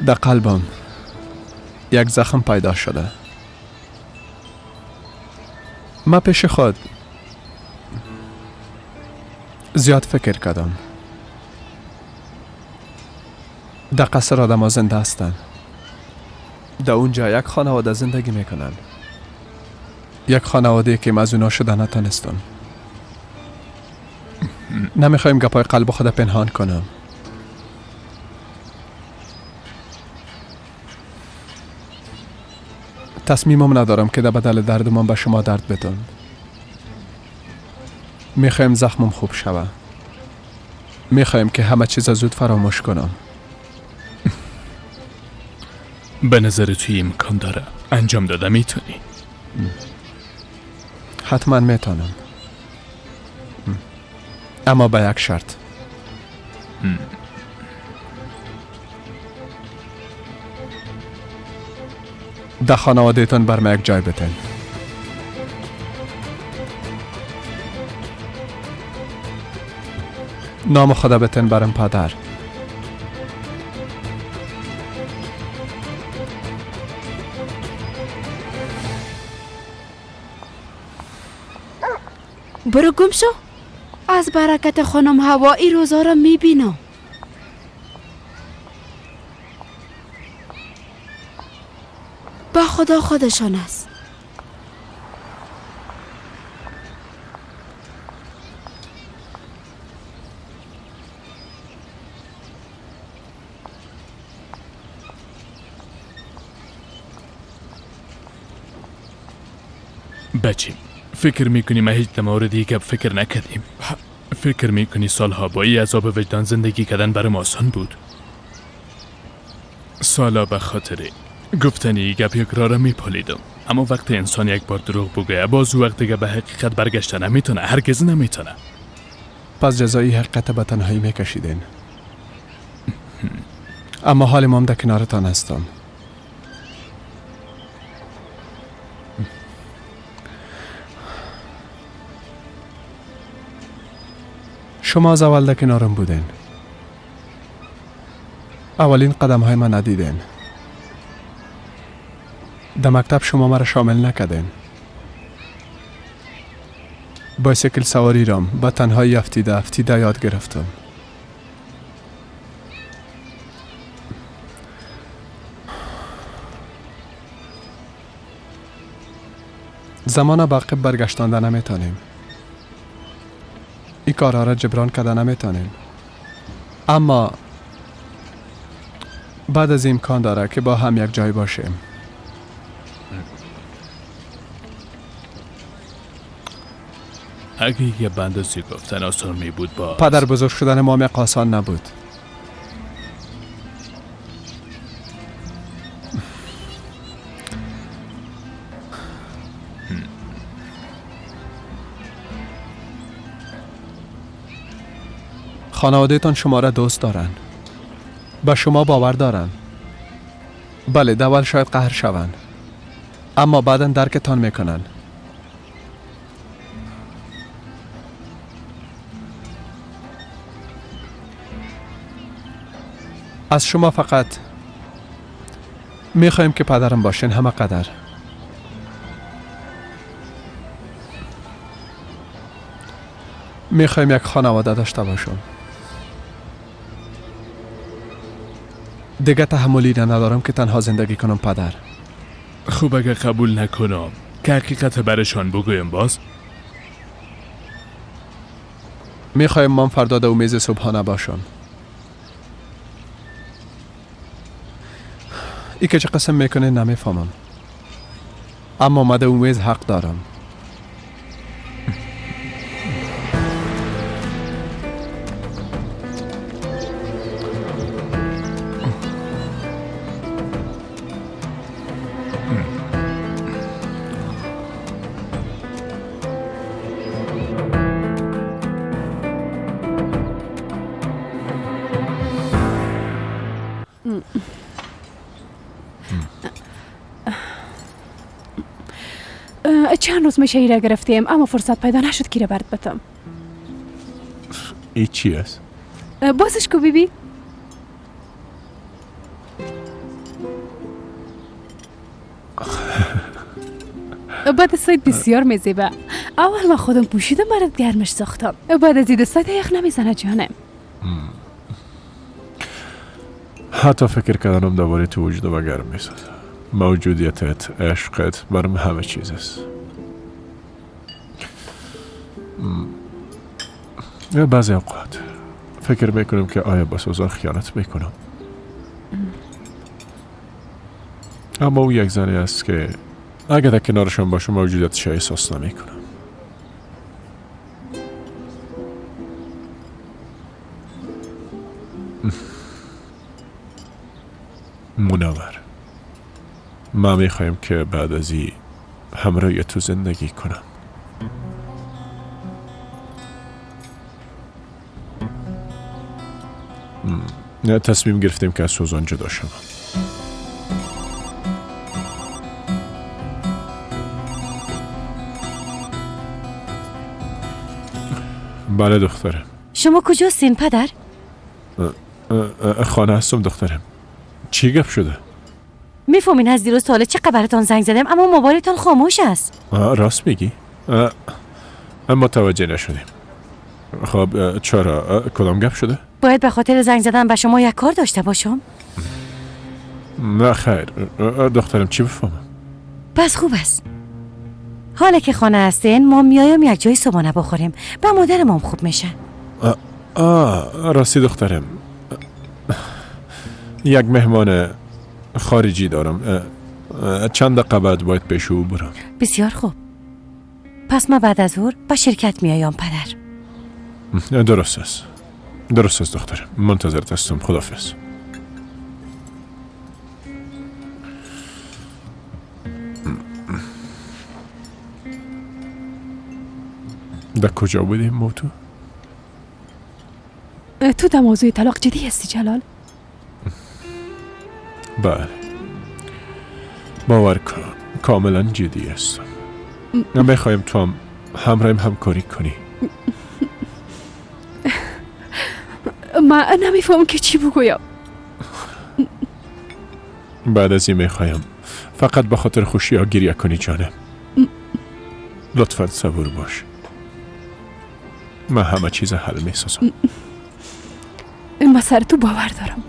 [SPEAKER 1] در قلبم یک زخم پیدا شده. من پیش خود زیاد فکر کردم. در قصر آدم ها زنده هستند. در اونجا یک خانواده زندگی میکنن. یک خانواده که من از اونا شده نتانستم. نمیخوایم گپای قلب خود پنهان کنم. تصمیمم ندارم که در بدل دردمان به شما درد بدم. میخوایم زخمم خوب شوه. میخوایم که همه چیز زود فراموش کنم.
[SPEAKER 7] به نظر توی امکان داره انجام داده میتونی؟
[SPEAKER 1] حتما میتونم، اما به یک شرط. در خانوادهتان برم یک جای بتن. نام خدا بتن برم پدر.
[SPEAKER 2] برو گم شو. از برکت خانم هوایی روزا را میبینم. با خدا خودشان است.
[SPEAKER 7] بچیم فکر میکنی ما هیچ موردی که فکر نکردیم؟ فکر میکنی سالها با این عذاب وجدان زندگی کردن برام آسان بود؟ سالا به خاطر گفتن این گپ یک را میپالیدم، اما وقتی انسان یک بار دروغ بگوید باز وقت دیگه به حقیقت برگشته نمیتونه، هرگز نمیتونه.
[SPEAKER 1] پس جزایی حقیقت به تنهایی میکشیدین. اما حال ما هم در کنارتان هستم. شما از اول در کنارم بودین. اولین قدم های من ندیدین. در مکتب شما مرا شامل نکردین. بایسیکل سواری رام با تنهایی افتیده یاد گرفتم. زمان به عقب برگشتانده نمیتونیم. این کارها را جبران کرده نمیتونیم. اما بعد از امکان داره که با هم یک جای باشیم.
[SPEAKER 7] اگه یه بندازی گفتن آسان می بود با
[SPEAKER 1] پدر بزرگ شدن ما یک آسان نبود. خانوادهتان شما را دوست دارن، به شما باور دارن. بله اول شاید قهر شوند، اما بعدا درکتان میکنن. از شما فقط میخوایم که پدرم باشین، همه قدر. میخوایم یک خانواده داشته باشم. دیگه تحملی ندارم که تنها زندگی کنم پدر.
[SPEAKER 7] خوب اگه قبول نکنم که حقیقت برشان بگویم باز؟
[SPEAKER 1] میخوایم من فردا دو میز صبحانه باشم. ای که چه قسم میکنه نمیفهمم، اما من دو میز حق دارم.
[SPEAKER 5] چند روز میشه ایره گرفتیم، اما فرصت پیدا نشد که برد بتم.
[SPEAKER 12] ای چی است؟
[SPEAKER 5] بازش کو بیبی. بعد سایت بسیار میزیبه. اول ما خودم پوشیدم برات گرمش ساختم. بعد از دید سایت یخ نمیزنه جانم.
[SPEAKER 12] حتی فکر کردنم دوباره تو وجودم گرم میسازه. موجودیتت، عشقت برام همه چیز است. بعضی اوقات فکر میکنم که آیا با سوزان خیانت میکنم، اما او یک زنی است که اگر در کنارشان باشم موجودیتش احساس نمیکنم. منور، ما میخوایم که بعد از این همراه تو زندگی کنم. تصمیم گرفتیم که از سوزان جدا شوم. بله دخترم.
[SPEAKER 11] شما کجاستین پدر؟
[SPEAKER 12] خانه هستم دخترم. چی گپ شده؟
[SPEAKER 11] میفهمین از دیروز تا حالا چه براتان زنگ زدم اما موبایلتان خاموش است.
[SPEAKER 12] راست میگی؟ متوجه نشدیم. خب چرا؟ کدام گپ شده؟
[SPEAKER 11] باید به خاطر زنگ زدن به شما یک کار داشته باشم؟
[SPEAKER 12] نه خیر دخترم، چی بفهمم؟
[SPEAKER 11] پس خوب است. حالا که خانه هستین ما میایم یک جای صبحانه بخوریم، به مادرم هم خوب میشه.
[SPEAKER 12] راستی دخترم، یک مهمان خارجی دارم، چند دقیقه بعد باید پیش او برم.
[SPEAKER 11] بسیار خوب، پس ما بعد از ظهر به شرکت میایم پدر.
[SPEAKER 12] درست است، درست است دخترم، منتظرت هستم. خداحافظ. در کجا بودیم موتو؟
[SPEAKER 5] تو در موضوع طلاق جدی هستی جلال؟
[SPEAKER 12] بله، باور کن کاملا جدی هستم. میخوایم تو هم همراهیم همکاری کنی.
[SPEAKER 5] من نمیفهمم که چی بگویم.
[SPEAKER 12] بعد از این میخوایم فقط به خاطر خوشی ها گریه کنی جانم. لطفا صبور باش، من همه چیز حل میسازم.
[SPEAKER 5] من سر تو باور دارم.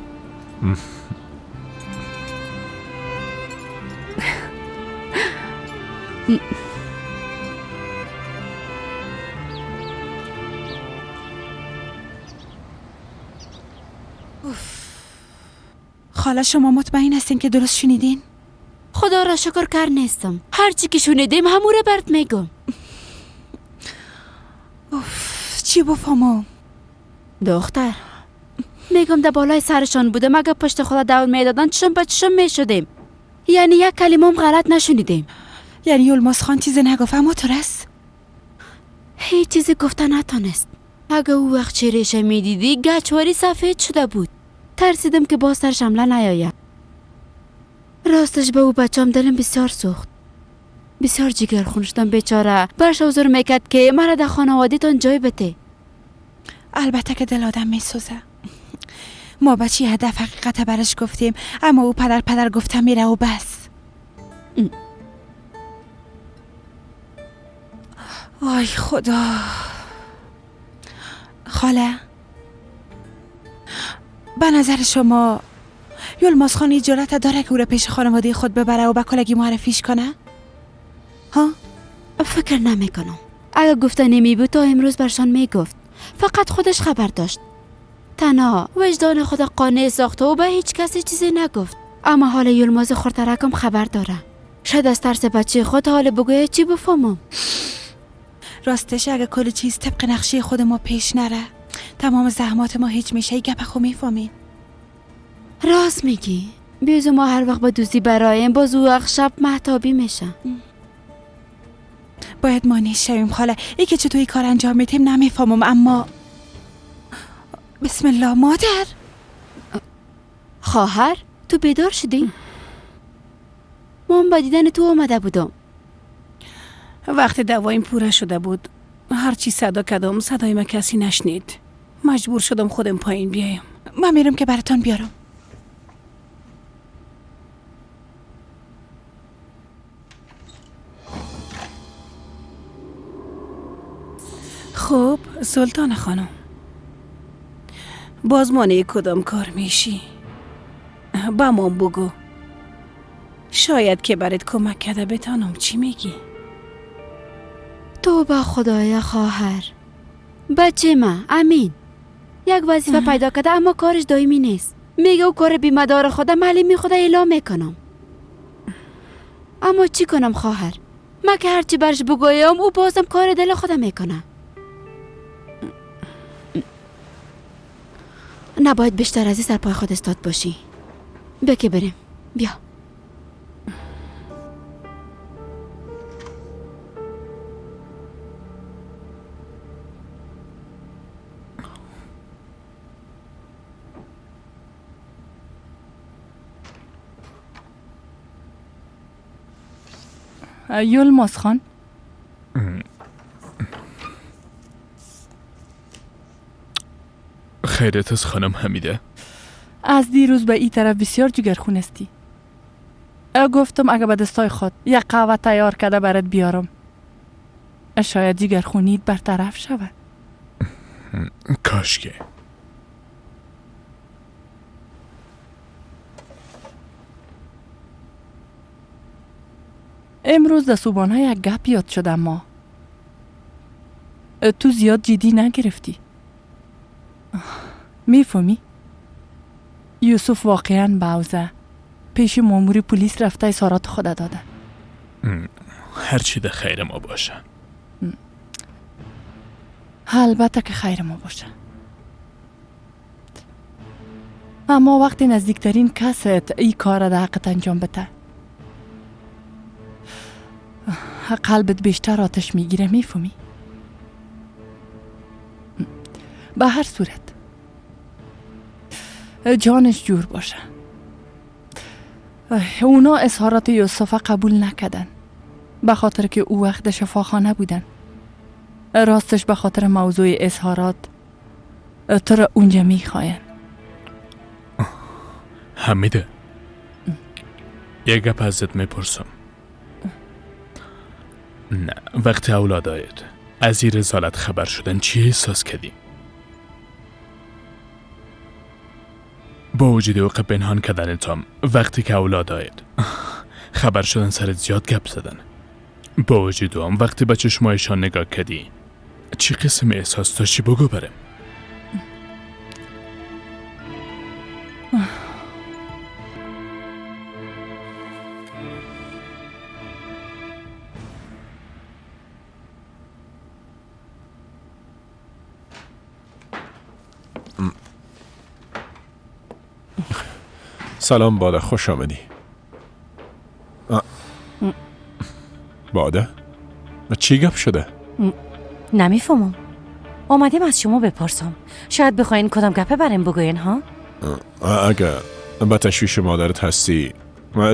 [SPEAKER 6] خاله شما مطمئن هستین که درست شنیدین؟
[SPEAKER 2] خدا را شکر کر نیستم، هرچی که شنیدیم همون را برات میگم.
[SPEAKER 6] اوف چی بفهمم؟
[SPEAKER 2] دختر میگم در بالای سرشان بودم، اگه پشت خدا دور میدادن چشم به چشم میشدیم، یعنی یک کلمه هم غلط نشنیدیم.
[SPEAKER 6] یعنی یلماز خان چیزی نگفت اما تو رس؟
[SPEAKER 2] هیچ چیزی گفته نتانست. اگه او وقت چهره‌اش میدیدی گچواری سفید شده بود. ترسیدم که باز سرش حمله نیاید. راستش به او بچم دلم بسیار سوخت، بسیار جگر خون شدم بیچاره. برش حضور میکرد که مرا در خانواده تان جای بده.
[SPEAKER 6] البته که دل آدم میسوزه. ما بچی هدف حقیقت برش گفتیم اما او پدر پدر گفته میره و بس. آی خدا. خاله به نظر شما یلماز خان جرأت داره که او را پیش خانواده خود ببره و به کلگی معرفیش کنه؟ ها؟
[SPEAKER 2] فکر نمی کنم. اگر گفته نمی بود تا امروز برشان می گفت. فقط خودش خبر داشت. تنها وجدان خود قانع ساخته و به هیچ کسی چیزی نگفت. اما حال یلماز خورترکم خبر داره. شاید از ترس بچه خود حال بگویه چی بفهمم.
[SPEAKER 6] راستش اگه کل چیز طبق نقشه خود ما پیش نره تمام زحمات ما هیچ میشه. گپ خو میفهمی؟
[SPEAKER 2] راست میگی. بیزو ما هر وقت با دوستی برایم باز او وقت شب مهتابی میشه.
[SPEAKER 6] باید ما شویم خاله. ای که چطور کار انجام میتیم نمیفهمم اما بسم الله. مادر
[SPEAKER 2] خواهر تو بیدار شدی؟ ما با دیدن تو آمده بودم.
[SPEAKER 18] وقت دوایم پوره شده بود. هرچی صدا کردم صدای ما کسی نشنید. مجبور شدم خودم پایین بیایم.
[SPEAKER 6] من میرم که براتون بیارم.
[SPEAKER 18] خب سلطان خانم باز مانع کدام کار میشی؟ با من بگو، شاید که برات کمک کرده بتانم. چی میگی؟
[SPEAKER 2] توبه خدایا خواهر. بچه من امین یک وظیفه پیدا کرده اما کارش دائمی نیست. میگه او کار بیمدار خودم معلمی خدا اعلام میکنم. اما چی کنم خواهر؟ من که هرچی برش بگویم او بازم کار دل خودم میکنه. نباید بیشتر از این سر پای خود استاد باشی. بیا که بریم. بیا.
[SPEAKER 8] یلماز خان،
[SPEAKER 7] خیرت از خانم حمیده.
[SPEAKER 8] از دیروز به این طرف بسیار جگرخون هستی. گفتم اگه به دستای خود یک قهوه تیار کرده برات بیارم، شاید جگرخونیت برطرف شود.
[SPEAKER 7] کاش که.
[SPEAKER 8] امروز در صبحانه یک گپ یاد شدم، ما تو زیاد جدی نگرفتی. میفهمی؟ یوسف واقعا بعوزه پیش مامور پلیس رفته اظهارات خود داده.
[SPEAKER 7] هرچی در خیر ما باشه.
[SPEAKER 8] البته که خیر ما باشه، اما وقتی نزدیکترین کست ای کار در حقت انجام بده، قلبت بیشتر آتش میگیره. میفهمی؟ به هر صورت جانش جور باشه. اونا اظهارات یوسف قبول نکردن به خاطر که او وقت شفاخانه بودن. راستش به خاطر موضوع اظهارات تو را اونجا میخواین.
[SPEAKER 7] حمیده، یک گپ ازت میپرسم. نه، وقتی اولادایت از این رسالت خبر شدن چی احساس کردی؟ با وجود اوق پنهان کردن تام، وقتی که اولادایت خبر شدن سرت زیاد گپ زدن. با وجود هم وقتی به چشمایشان نگاه کردی چی قسم احساس داشتی؟ بگو برم.
[SPEAKER 12] سلام باده، خوش آمدی. باده؟ چی گپ شده؟
[SPEAKER 11] نمیفهمم. آمدیم از شما بپرسم. شاید بخواین کدام گپه بریم بگوین ها؟
[SPEAKER 12] اگه به تشویش مادرت هستی،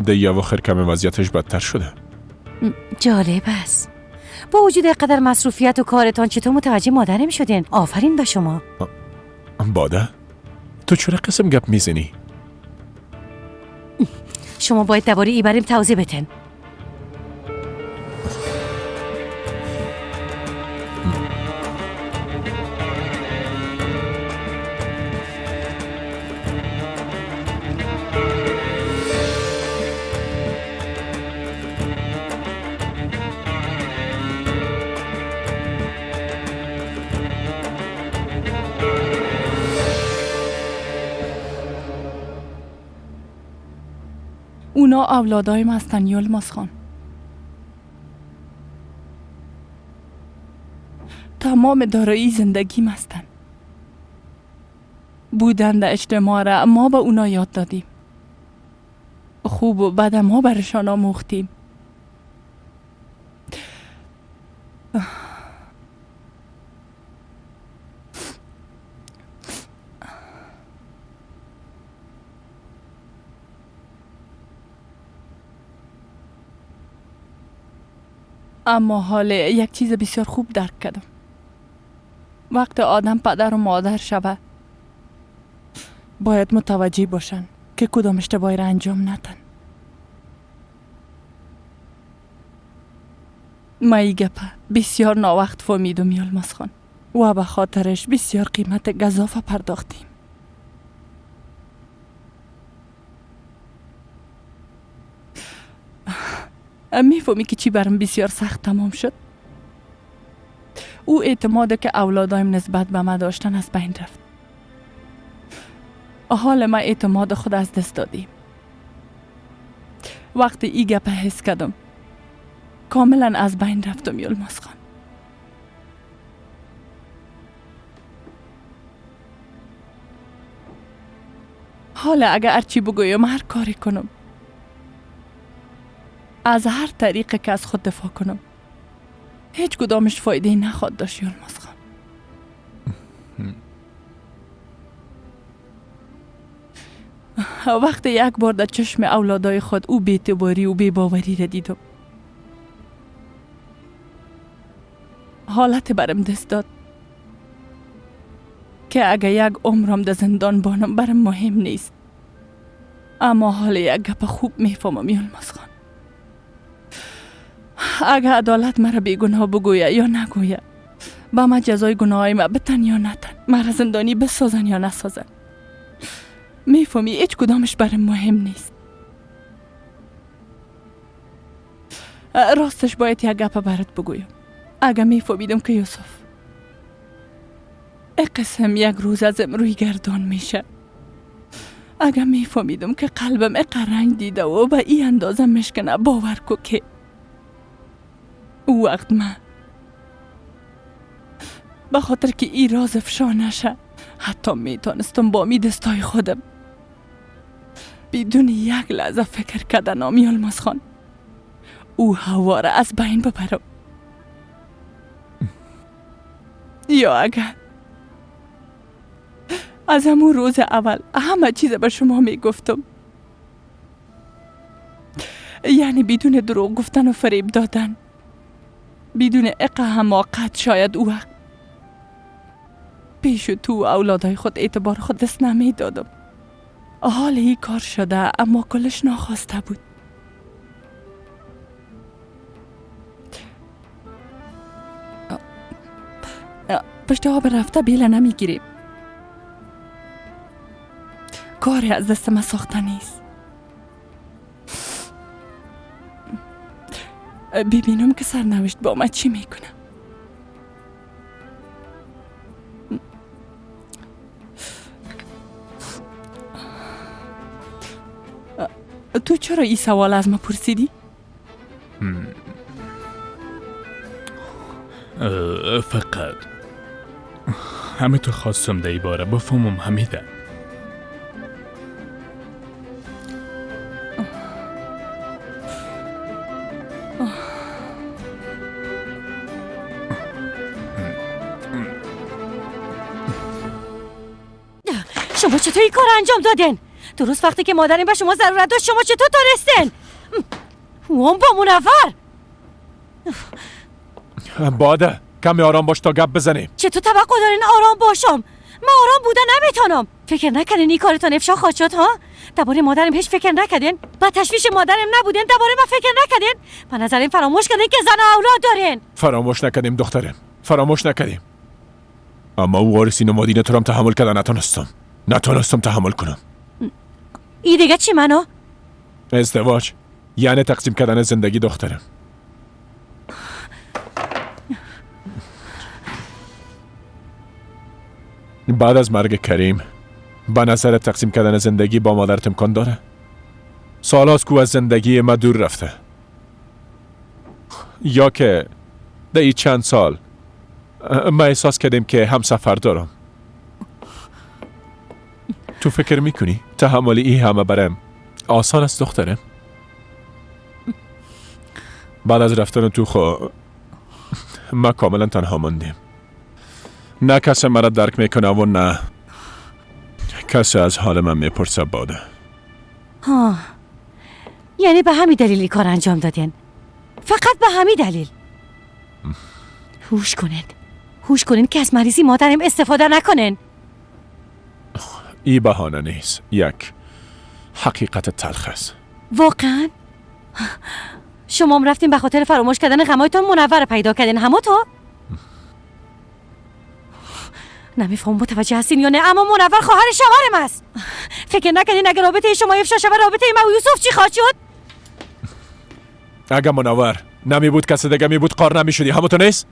[SPEAKER 12] دیگه اواخر کم وضعیتش بدتر شده.
[SPEAKER 11] جالب است. با وجود قدر مصروفیت و کارتان چطور متوجه مادرم شدین؟ آفرین به شما.
[SPEAKER 12] باده؟ تو چرا قسم گپ میزنی؟
[SPEAKER 11] شما باید درباره ای بریم توضیح بتن.
[SPEAKER 8] اونا اولادایم هستن یلماز خان. تمام دارایی زندگیم هستن. بودن در اجتماع را ما به اونا یاد دادیم. خوب و بد ما برشان آموختیم. اما حال یک چیز بسیار خوب درک کردم. وقت آدم پدر و مادر شود باید متوجه باشن که کدام اشتباهی را انجام ندن. ما ای گپه بسیار ناوقت فهمیدم یلماز خان و به خاطرش بسیار قیمت گزافه پرداختیم. میفهمی که چی برم بسیار سخت تمام شد؟ او اعتماد که اولادایم نسبت به من داشتن از بین رفت. حال ما اعتماد خود از دست دادیم. وقتی ای گپ حس کردم کاملا از بین رفتم یلماز خان. حالا اگر هرچی بگویم، هر کاری کنم، از هر طریق که از خود دفاع کنم، هیچ کدامش فایده نخواد داشت یلماز خان. وقتی یک بار در چشم اولادای خود او بی‌اعتباری و بی‌باوری را دیدم، حالت برم دست داد که اگه یک عمرم در زندان بانم برم مهم نیست. اما حال یک گپ خوب میفهمم یلماز خان. اگه عدالت مرا بیگناه بگویه یا نگویه، با ما جزای گناهای ما بتن یا نتن، مرا زندانی بسازن یا نسازن، میفهمی هیچ کدامش برم مهم نیست. راستش باید یک گپ برات بگویم. اگه میفهمیدم که یوسف قسم یک روز ازم روی گردان میشه، اگه میفهمیدم که قلبم اقا رنگ دیده و به این اندازه مشکنه، باور کو که او وقت من به خاطر که ای راز افشا نشه حتی میتونستم با می دستای خودم بدون یک لحظه فکر کردن آمی یلماز خان او هوا را از بین ببرم. یا اگه از همون روز اول همه چیز به شما میگفتم، یعنی بدون دروغ گفتن و فریب دادن، بدون اقا حماقت، شاید او وقت پیش تو و اولادای خود اعتبار خود دست نمیدادم. حال ای کار شده اما کلش ناخواسته بود. پشت آب رفته بیله نمیگیریم. کاری از دست ما ساخته نیست. ببینم که سرنوشت با ما چی میکنه. تو چرا این سوال از ما پرسیدی؟
[SPEAKER 7] فقط همه تو خواستم در ای باره بفهمم حمیده.
[SPEAKER 11] شما چطور این کار انجام دادن؟ درست وقتی که مادرم به شما ضرورت داشت شما چطور تونستن؟ اون با منور
[SPEAKER 12] باده کمی آرام باش تا گپ بزنیم.
[SPEAKER 11] چطور توقع دارین آرام باشم؟ من آرام بودن نمیتونم. فکر نکنین این کارتان افشا خواهد شد ها؟ درباره مادرم هیچ فکر نکردین؟ با تشویش مادرم نبودین؟ درباره من فکر نکردین؟ به نظرم فراموش کردین که زن و اولاد دارین.
[SPEAKER 12] فراموش نکردیم دخترم، فراموش نکردیم. اما او وارث نمادین تو را تحمل کردن نتونستم تحمل کنم.
[SPEAKER 11] ای دیگه چی منو؟
[SPEAKER 12] ازدواج یعنی تقسیم کردن زندگی دخترم. بعد از مرگ کریم به نظر تقسیم کردن زندگی با مادرت امکان داره؟ سالاست کو از زندگی ما دور رفته، یا که در این چند سال ما احساس کردیم که هم سفر دارم. تو فکر میکنی تحمل این همه برم آسان است دخترم؟ بعد از رفتن تو خو ما کاملا تنها ماندیم. نه کسی مرا درک میکنه و نه کسی از حال من میپرسه. باده
[SPEAKER 11] ها، یعنی به همین دلیل کار انجام دادین؟ فقط به همین دلیل؟ هوش کنین، هوش کنین که از مریضی مادرم استفاده نکنین.
[SPEAKER 12] ای بهانه نیست، یک حقیقت تلخ است.
[SPEAKER 11] واقعا؟ شما هم رفتین به خاطر فراموش کردن غمایتان منور پیدا کردین همو تو؟ نمیفهم متوجه هستین یا نه، اما منور خواهر شوهرم است. فکر نکنین اگر رابطه شما افشا شود رابطه من و یوسف چی خواهد شد؟
[SPEAKER 12] اگر منور نمی بود کس دیگه می بود قار نمی شدی، همو تو نیست؟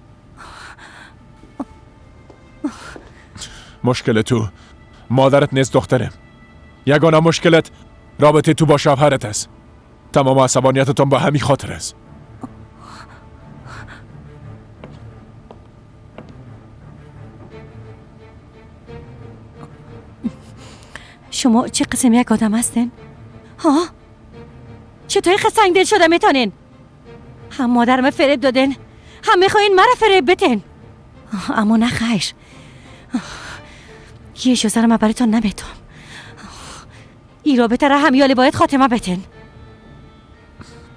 [SPEAKER 12] مشکل تو مادرت نیست دخترم. یگانه مشکلت رابطه تو با شوهرت است. تمام عصبانیتتان به همین خاطر است.
[SPEAKER 11] شما چه قسم یک آدم هستین؟ ها؟ چطور سنگ دل شده میتونین؟ هم مادرم فریب دادن، هم میخواین مرا فریب بتین. اما نه خیر، یه اجازه رو من براتون نمیتونم. این رابطه را همیالی باید خاتمه بتین،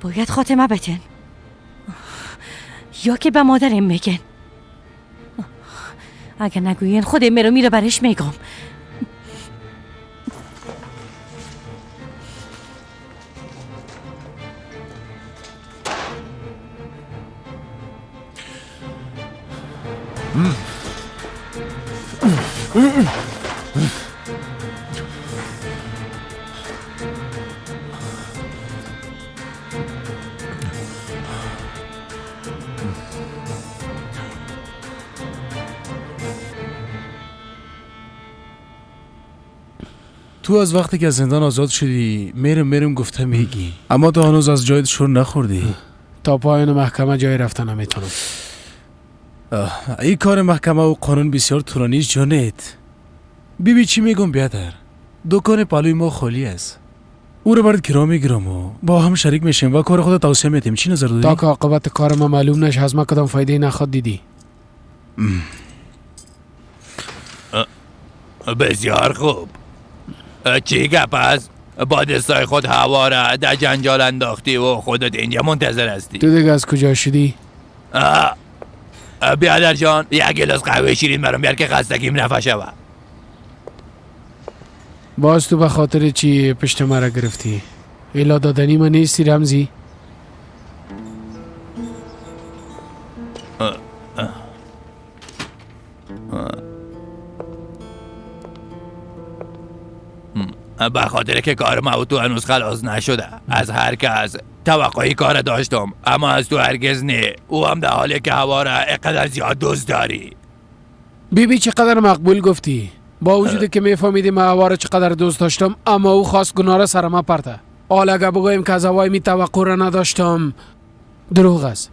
[SPEAKER 11] باید خاتمه بتین، یا که به مادرم میگن. اگه نگوین خود میرو میره برش میگم.
[SPEAKER 19] تو از وقتی که از زندان آزاد شدی میرم گفته میگی، اما تو هنوز از جایت شور نخوردی.
[SPEAKER 4] تا پایان محکمه جای رفتن نمیتونم.
[SPEAKER 19] این کار محکمه و قانون بسیار طولانی جانت. بیبی چی میگم بیادر، دکان پالوی ما خالی است، او رو برات کرا میگیرم و با هم شریک میشیم و کار خود توسعه میدیم. چی نظر داری؟
[SPEAKER 4] تا که عاقبت کار ما معلوم نشه از ما کدام فایده نخواد دیدی.
[SPEAKER 17] بسیار خوب. چی گپ است؟ با دستای خود هوا را در جنجال انداختی و خودت اینجا منتظر هستی.
[SPEAKER 4] تو دیگه از کجا شدی؟
[SPEAKER 17] بیادر جان یک گلاس قهوه شیرین برام بیار که خستگیم رفع شود.
[SPEAKER 4] باز تو به خاطر چی پشت مرا گرفتی؟ ایلا دادنی من نیستی رمزی؟
[SPEAKER 17] به خاطر که کار ما و تو هنوز خلاص نشده. از هر کس توقعی کار داشتم اما از تو هرگز نه. او هم در حالی که هوا را اقدر زیاد دوست داری.
[SPEAKER 4] بیبی چقدر مقبول گفتی. با وجود که میفهمیدی من هوا را چقدر دوست داشتم، اما او خواست گناه را سر ما پرته. حالا اگه بگویم که از هوای می توقع را نداشتم دروغ است.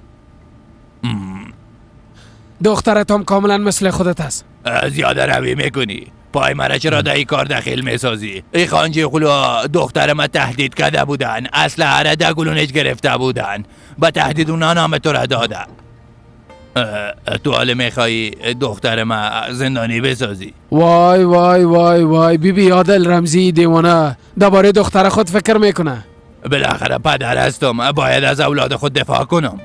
[SPEAKER 4] دخترت هم کاملا مثل خودت است.
[SPEAKER 17] زیاده روی میکنی. پای مرا چرا در این کار دخیل میسازی؟ ای خانجی خلوها دختر ما تهدید کرده بودن، اسلحه را در گلونش گرفته بودن، با تهدید اونا نام تو را داده. تو حالا میخوایی دختر ما زندانی بسازی؟
[SPEAKER 4] وای وای وای وای بیبی عادل رمزی دیوانه درباره دختر خود فکر میکنه.
[SPEAKER 17] بالاخره پدر هستم، باید از اولاد خود دفاع کنم.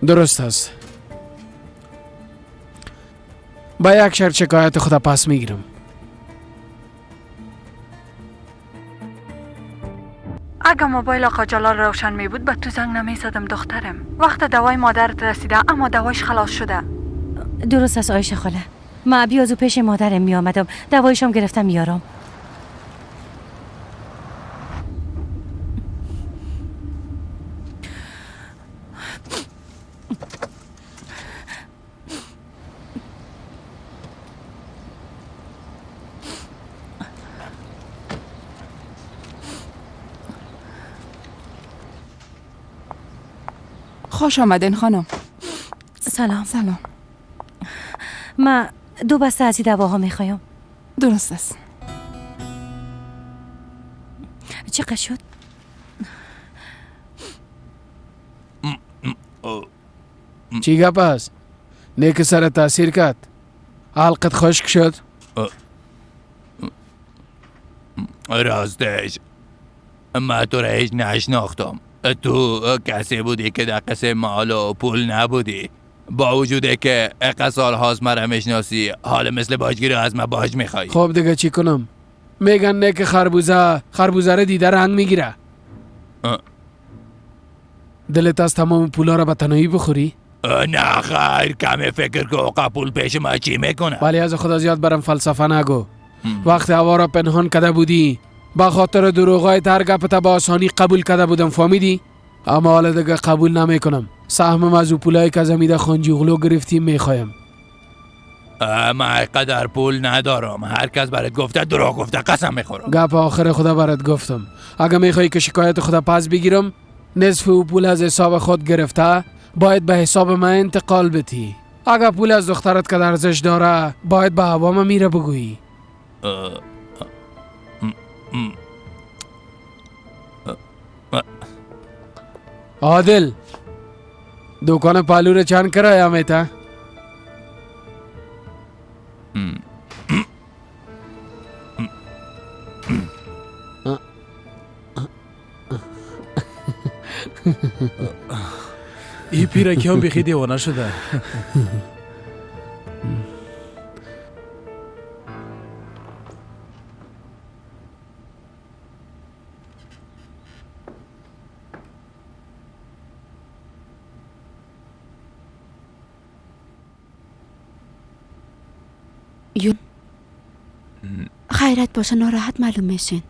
[SPEAKER 4] درست است. با یک شرط شکایت خود پس میگیرم.
[SPEAKER 5] اگه موبایل آقا جلال روشن می بود به تو زنگ نمی زدم دخترم. وقت دوای مادرت رسیده اما دوایش خلاص شده.
[SPEAKER 11] درست است عایشه خاله. ما بیازو پیش مادرم می آمدم، دوایشم گرفتم میارم.
[SPEAKER 6] خوش آمدین خانم.
[SPEAKER 11] سلام.
[SPEAKER 6] سلام.
[SPEAKER 11] من 2 بسته از این دواها میخوایم.
[SPEAKER 6] درست است.
[SPEAKER 11] چقدر شد؟
[SPEAKER 4] چی گپ است؟ نیک سر تاثیر کرد؟ حلقت خشک شد؟
[SPEAKER 17] راستش من تو را هیچ نشناختم. تو کسی بودی که در قصه مال و پول نبودی. با وجود که اقا سال هاست مرا میشناسی، حال مثل باجگیری از من باج میخوایی.
[SPEAKER 4] خب دیگه چی کنم؟ میگن نه که خربوزه رو دیده رنگ میگیره. دلت از تمام پولا را به تنهایی بخوری؟
[SPEAKER 17] نه خیر، کمی فکر که اوقا پول پیش ما چی میکنه.
[SPEAKER 4] ولی از خدا زیاد برم فلسفه نگو. وقتی هوا را پنهان کرده بودی با خاطر دروغای هر گپت با آسانی قبول کرده بودم، فهمیدی؟ اما حالا دیگه قبول نمیکنم. سهمم از او پولایی که از امیده خانجیغلو گرفتیم میخوایم.
[SPEAKER 17] من قدر پول ندارم. هر کس برات گفته دروغ گفته، قسم میخورم.
[SPEAKER 4] گپ آخر خدا برات گفتم. اگه میخوای که شکایت خدا پس بگیرم، نصف او پول از حساب خود گرفته باید به حساب من انتقال بدی. اگه پول از دخترت که ارزش داره باید به عوام میره بگویی. عادل دکان پالو رو چند کرایه میته؟
[SPEAKER 19] این پیرکی هم بیخی دیوانه شده.
[SPEAKER 2] خیرت باشه، ناراحت معلوم میشین.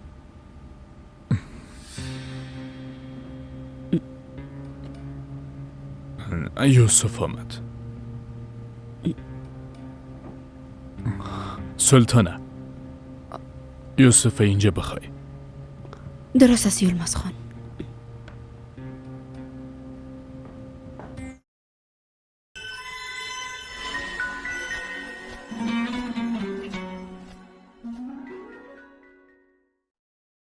[SPEAKER 7] یوسف آمد. سلطانه، یوسف اینجا بخوای.
[SPEAKER 2] درست است یلماز خان.